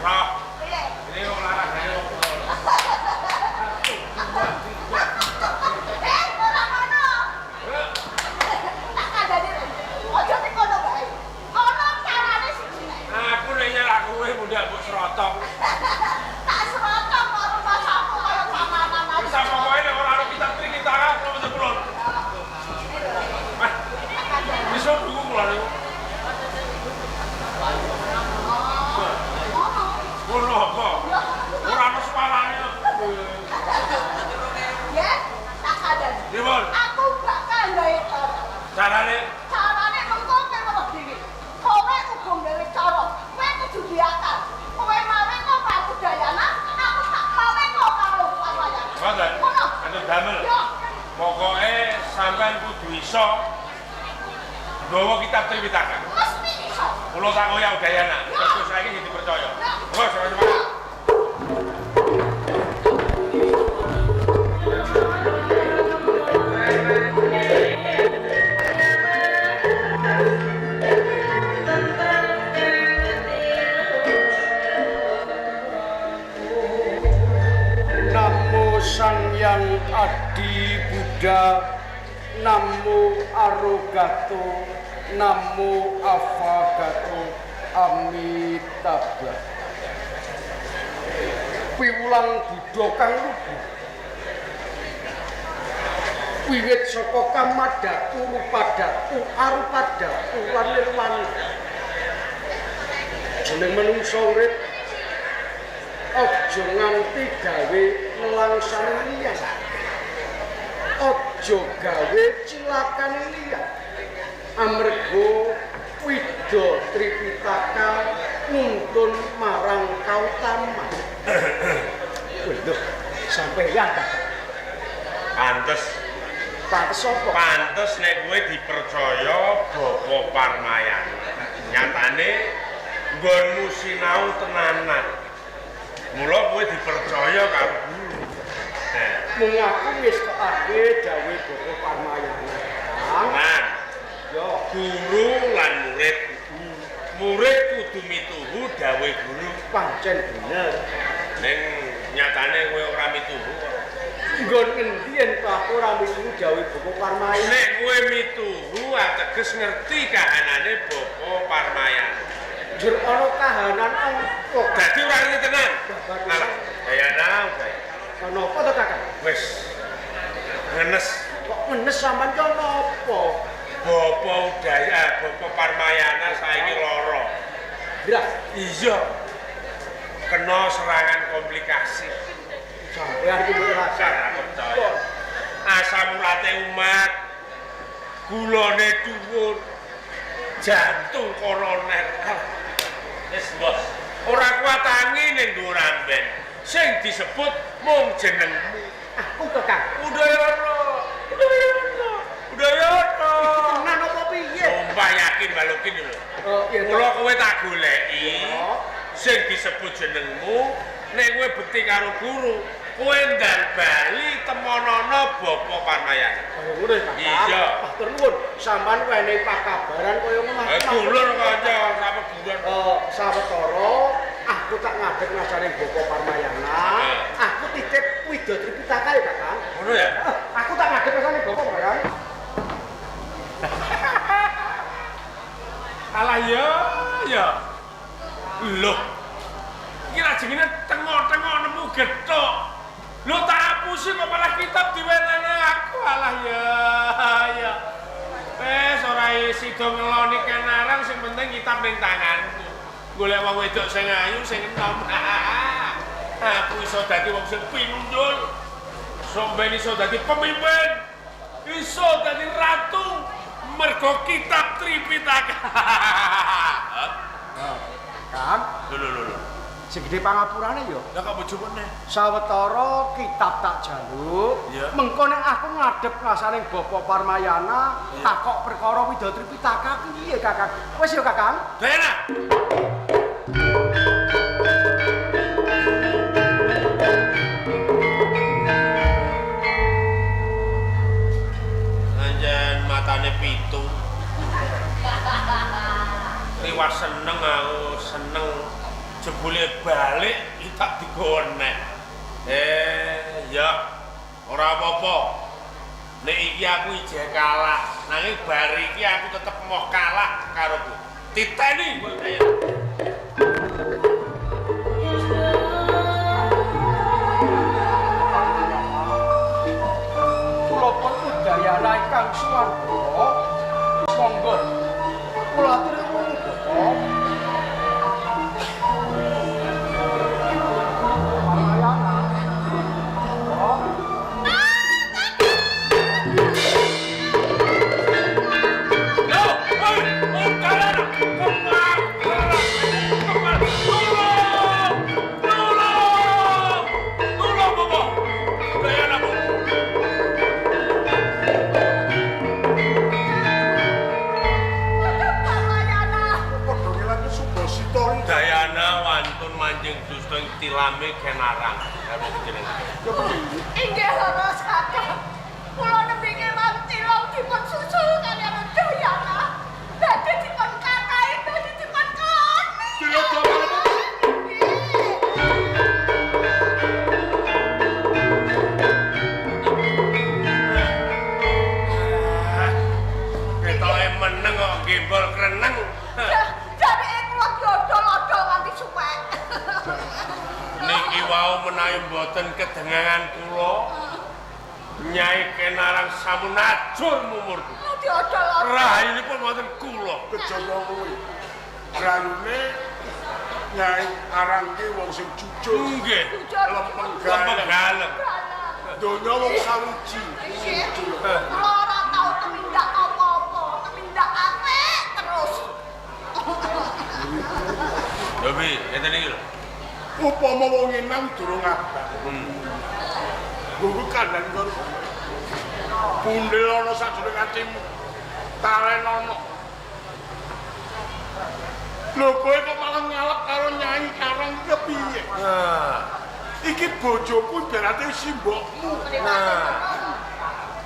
Roh. Piye? Ini olahragane wong tuwa. Eh, ora ngono. Tak kandhani rek. Aja tekono wae. Ana carane siji nek. Aku nek nyelak kowe mundak mbok srotok. Tak serotong kok rumahku kaya panganan aja. Wis pokoke nek ora ono kitab Tripitaka kula mboten purun. Mas, iso tuku kula niku. Ngono apa? Ora ono suarane kok. Ya, tak kandhani. Pripun? Aku bakal gawe cara. Carane Carane mengko kowe weruh dhewe. Kowe uga gawe cara. Kowe kudu diakal. Kowe mawe kok karo Dayana, aku tak mawe kok karo Parmayana. ngoten. Ngono. Antuk damel. Yo. Pokoke sampean kudu iso nggawa kitab Tripitaka. Mesti iso. Kula tak ngoyak Udayana. Mergo saiki jadi percaya. Wes, semangat. Namo Sang Hyang Adi Buddha, Namo Arogato, Namo Avagato, Amitabha. Piwulang Buddha kang lugu. Wiwit saka kamadhatu, rupadhatu, arupadhatu lan nirwana. Jeneng manungsa urip aja nganti gawe nelangsane liyan. Aja gawe cilakane liyan. Amarga Wida Tripitaka nuntun marang kautaman. Lho, sampeyan ta. Pantes, Pantes apa? pantes nek kowe dipercaya Bapak Parmayana. Nyatane nggonmu sinau tenanan. Mula kowe dipercaya karo guru. Nah, Mung aku ngestokake dawuhe Bapak Parmayana. Kang, tenan. yo Guru lan murid. Murid kudu mituhu dawuhe guru. pancen bener. Ning nyatane kowe ora mituhu kok. Nggon ngendi yen to aku ora mituhu dawuhe Bapak Parmayana? Nek kowe mituhu ateges ngerti kahanane Bapak Parmayana. Jur ana kahanan apa? Dadi ora ngerti tenan. Babar Alah, Dayana, Udayana. Ana apa to, Kakang? Wis ngenes Kok ngenes sampean ki ana apa? Bapak Udaya, Bapak Parmayana saiki lara. Gerah. Iya. Kena serangan komplikasi. Sampeyan iki mbok rasa. Ora percaya. Asam urate umat. Gulane dhuwur. Jantung koroner. Wis, Bos. Ora kuat angin ning dhuwur amben. Sing disebut mung jenengmu. Aku to, Kang. Udayana. Udayana. Udayana. Tenan apa piye? Sumpah yakin balokin lho. Oh, iya. Mula kowe tak goleki. Sing disebut jenengmu, nek kowe bekti karo guru, kowe ndang bali temonono Bapa Parmayana. Kaya ngono ya, Kakang. Iya. Matur nuwun, sampean wenehi pakabaran kaya ngono. Eh, dulur kanca sapa guruan. Sawetara aku tak ngadeg ngasane Bapa Parmayana. Aku titip Widya Tripitaka ya, Kakang. Ngono ya? Aku tak ngadeg ngasane Bapa Parmayana. Alah ya, ya. Loh. Iki rajengine tengok-tengok nemu gethuk. Lho tak apusi kok malah kitab diwenehne aku. Alah ya, ya. Wis ora sida ngeloni kenarang sing penting kitab ning tanganku. Golek wong wedok sing ayu sing enom. Aku iso dadi wong sing pinunjul. Sampeyan iso dadi pemimpin. Iso dadi ratu mergo kitab Tripitaka. Kang, Lho lho lho. Sing gedhe pangapurane ya. Lah kok bojo meneh? Sawetara kitab tak jaluk, mengko nek aku ngadep ngasane Bapa Parmayana, takok perkara Widya Tripitaka piye, Kakang? Wis ya, Kakang. Dayana. Anjen matane pitu. Liwat seneng aku, seneng jebule balik tak digonek. Ya ora apa-apa. Nek iki aku ijeh kalah, nanging bar iki aku tetep moh kalah karo kowe. Titeni kowe Dayana. Kula pun Udayana ingkang suwan Bapak. Monggo. Kula aturi wungu Bapak. Parmayana. Bapak. Lho, oi, Udayana, kemar, kemar, tolong, tolong, tolong, Bapak. Udayana, Bu. Parmayana. Padha ngelangi Subasita iki. Dayana wantun manjing dusta ing tilame kenarang. Karo jenengan. Inggih leres Kakang. Kula nembe ngewan tilem dipun susul kaliyan Udayana. Badhe dipun kakahi badhe dipun koni. Ketoke meneng kok gembol kreneng. Jarike kula diodol-odol nganti suwek. Niki wau menawi mboten kedengangan kula. Nyai Kenarang sampun ajur mumurku. Diodol-odol. Rahayunipun wonten kula. Kejaya kuwi. Rayune Nyai Arang ki wong sing jujur. Nggih. Jujur. Lempeng Lempeng galeng. galeng. Donya wong sawiji. Nggih. Kula ora tau tumindak apa-apa, tumindak apik terus. Lho bi, ngeten iki lho. Upama wong enang durung abang. Guru kandhani karo kowe. Bundel ana sajroning atimu. Talen ana. Lho kowe kok malah ngalep karo Nyai Karang iki kepiye? Nah, Iki bojoku ibarate simbokmu. nah,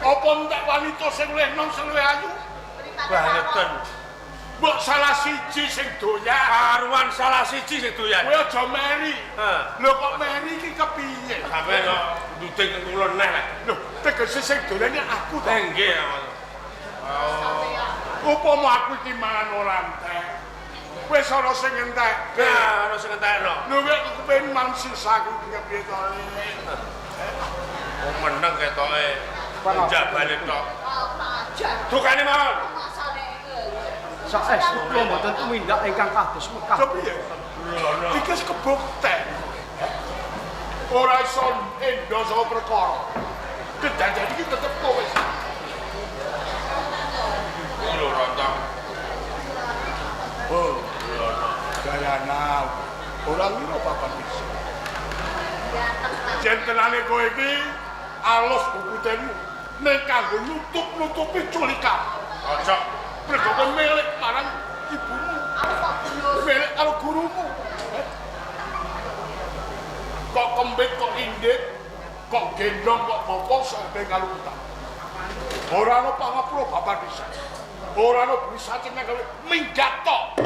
Apa entek wanita sing luwih nom sing luwih ayu? bangeten. Mbok salah siji sing doyan. Karuan salah siji sing doyan. Kowe aja meri. Heh. Lho kok meri iki kepiye? Sampe kok nduding teng kula neh. Lho, tegese sing doyan aku to. Nggih, Mas. Oh. Upama aku iki mangan ora entek. Wis ana sing entek. Nah, ana sing entekno. Lho kowe kok kepengin mam sisa aku iki kepiye to? Wong meneng ketoke. Njabane tok. Ajar. Dukane mawon. Masane. Saestu kula mboten tumindak ingkang kados Mekah. Lha piye? Iki wis kebukten. Ora iso endo saka perkara. Kedadean iki tetep kowe. Lho rontong. Oh, Dayana, ora ngira papan bisa. Yen tenane kowe iki alus bukutemu ning kanggo nutup-nutupi culikan. Cocok. Mergo kowe milik marang ibumu, milik karo gurumu. Kok kembit, kok indit, kok gendong, kok bopong sampe kaluputan. Ora ana pangapura bapak desa. Ora ana bisa ceneng gawe minggat tok.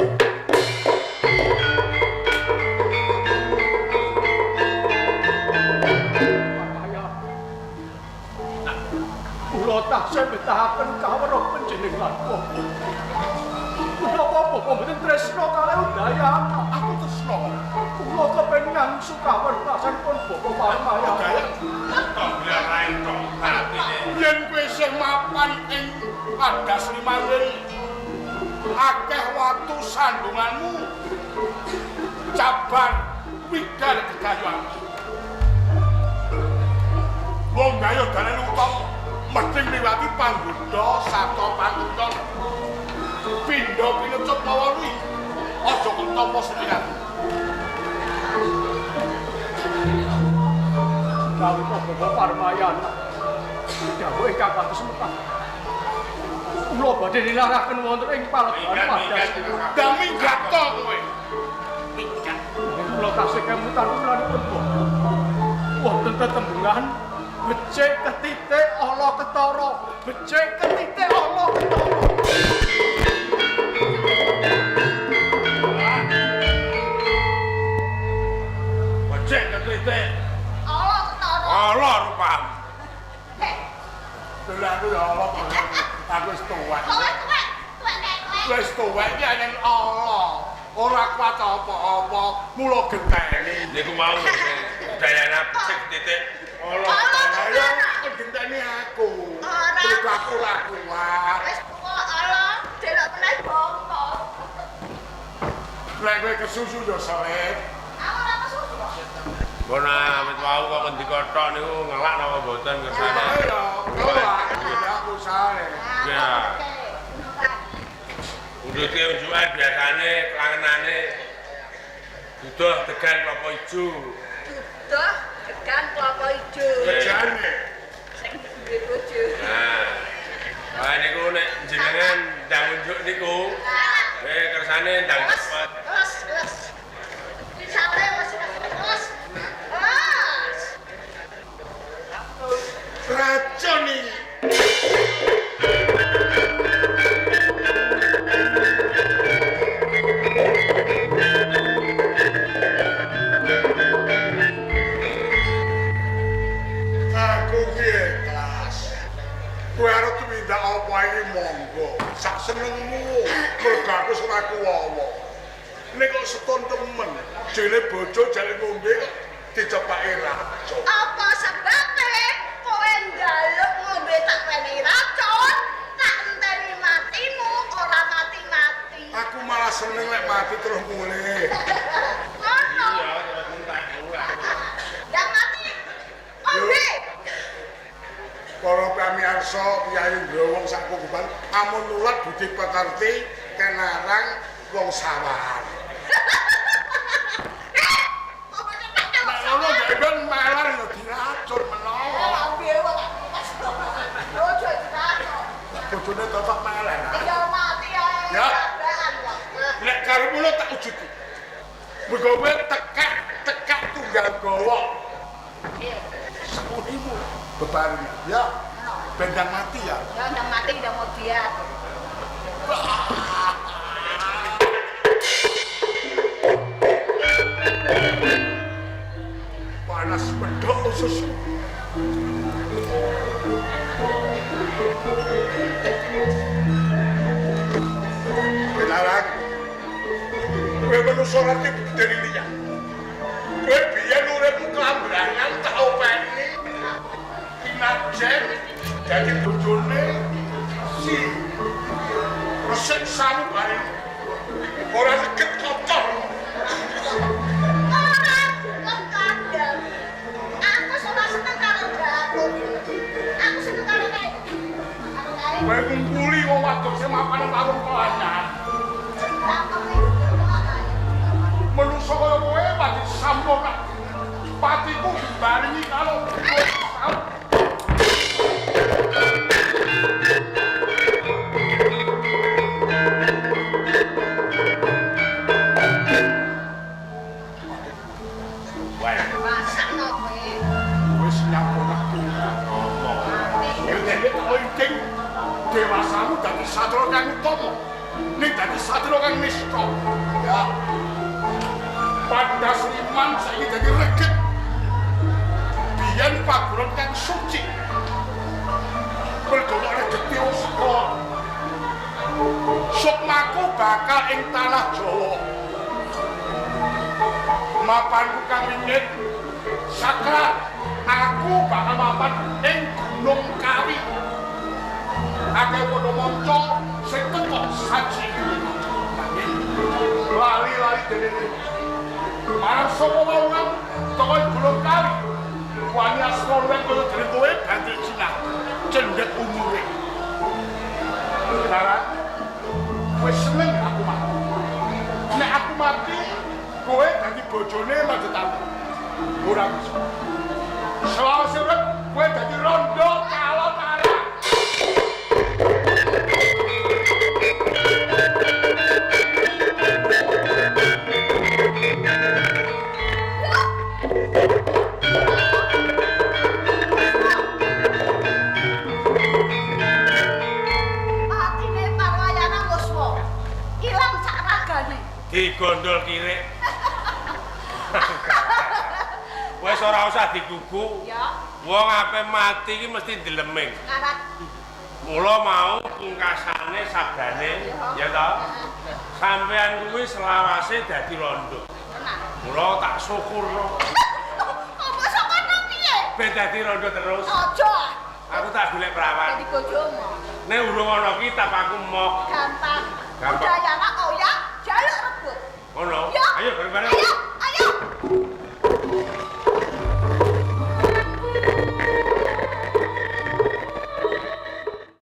Kula taksih betahaken kawruh panjenengan Bapak. Menapa Bapak mboten tresna kalih Udayana? Aku tresna. Kula kepengin ngangsu kawruh-pun Bapak Parmaya. Udayana. Tok biar tok atine. Yen kowe isih mapan ing adas limanggil akeh watu sandunganmu cabar wigar gegayuhan. Wong gayo dalan utama mesti ngliwati panggoda sarta panggoda pindha pinecut mawa kuwi aja kok tampa selian. Nalika Bapak Parmayana dawuh ingkang kados Mekah, kula badhe nilaraken wonten ing paleban padas. Ndang minggat to kowe. Minggat. Kula tasih kemutan wulanipun Bapak. Wonten tetembungan becik ketitik ala ketara, becik ketitik ala ketara. Becik ketitik ala ketara. Ala rupamu. Lha aku ya ala kok. Aku wis tuwek. Kowe tuwek, tuwek nek kowe. Wis tuwek iki yen ala. Ora kuat apa-apa, mula genteni. Niku mau Dayana becik titik ala. Ayo genteni aku. Ora. Mergo aku ora kuat. Wis tuwa ala, delok meneh bongko. Nek kowe kesusu yo selip. Aku ora kesusu kok. Mbon amit wau kok ngendika tok niku ngelak napa mboten kersane. Ayo, ngelak. Ya aku sare. Ya. Unduke unjukan biasane klangenane duduh degan klapa ijo. Duduh degan klapa ijo. Bejane. Sing duwe bojo. Nah. Wah niku nek jenengan ndang unjuk niku. Kersane ndang cepet. Les, les. Misale wis les. Les. Racun iki. Aku ki ikhlas. Kowe arep tumindak apa iki monggo. Sak senengmu. Mergo aku wis ora kuwawa. Nek kok seton temen, jene bojo jane ngombe kok dicepaki racun. Apa sebabe kowe njaluk ngombe tak wenehi racun, tak enteni matimu ora mati-mati. Aku malah seneng lek mati terus mulih. Ngono. Ndak mati. Ngombe. Para pamirsa piyayi Growong sak kukuban amun nulat budi pekerti kenarang wong sawahan. Nek ngono gak ben malar ya diracun menawa. Bojone tetep meler. Ya mati ae. Ya. Nek karepmu lho tak wujudke. Mergo kowe tekak-tekak tunggal gawa. Sepunimu bebarengan. Ya. Bendang mati ya. Ya ndang mati ndang mau diat. Panas medhok ususku. Benaran. Kowe manusa ngerti budidaya liya. Kowe biyen uripmu klambrangan tak openi. Kinajen dadi bojone si resik. Siksamu bare. Ora seget kocor. Ora gelem kandhani. Aku ora seneng karo Gatot. Aku seneng karo kae. Karo kae. Kowe ngumpuli wong wadok sing mapan tarung pelanyan. Menungso kaya kowe wajib sampurna. Patiku dibarengi karo Wae. Rasakno kowe. Wis nyampurnake. Ngomong. Ya dhewe penting dewasamu dadi satria kang utama. Ning dadi satria kang nista. Ya. Pandasriman saiki dadi reget. Biyen paguron kang suci. Mergo kok regeti wong saka. Sukmaku bakal ing tanah Jawa. Mapanku kang wingit sakral, aku bakal mapan ing Gunung Kawi. Akeh padha manca sing teka saji. Nanging lali-lali dene marang sapa mau kang teka Gunung Kawi. Wani asra luwih kaya dene kowe bantil jinak cendhek umure. Kenalan, wis seneng aku mati. Nek aku mati, kowe dadi bojone Majetamu. Ora bisa. Selawase urip kowe dadi rondo calon arang. Patine Parwayana nguswa. Ilang sak ragane. Digondol kirik. Wis ora usah digugu. Ya, Wong ape mati iki mesti ndeleming. ngarat. Mula mau pungkasane sabdane, ya toh? Sampean kuwi selawase dadi rondo. Tenan. Mula tak syukurno Apa sokono piye? ben dadi rondo terus. Aja. Aku tak golek perawan. Dadi bojomu. Nek urung ana kitab aku moh. Gampang. Gampang. Udayana oyak jaluk rebut. Ngono. Ya. Ayo bareng-bareng. Ayo.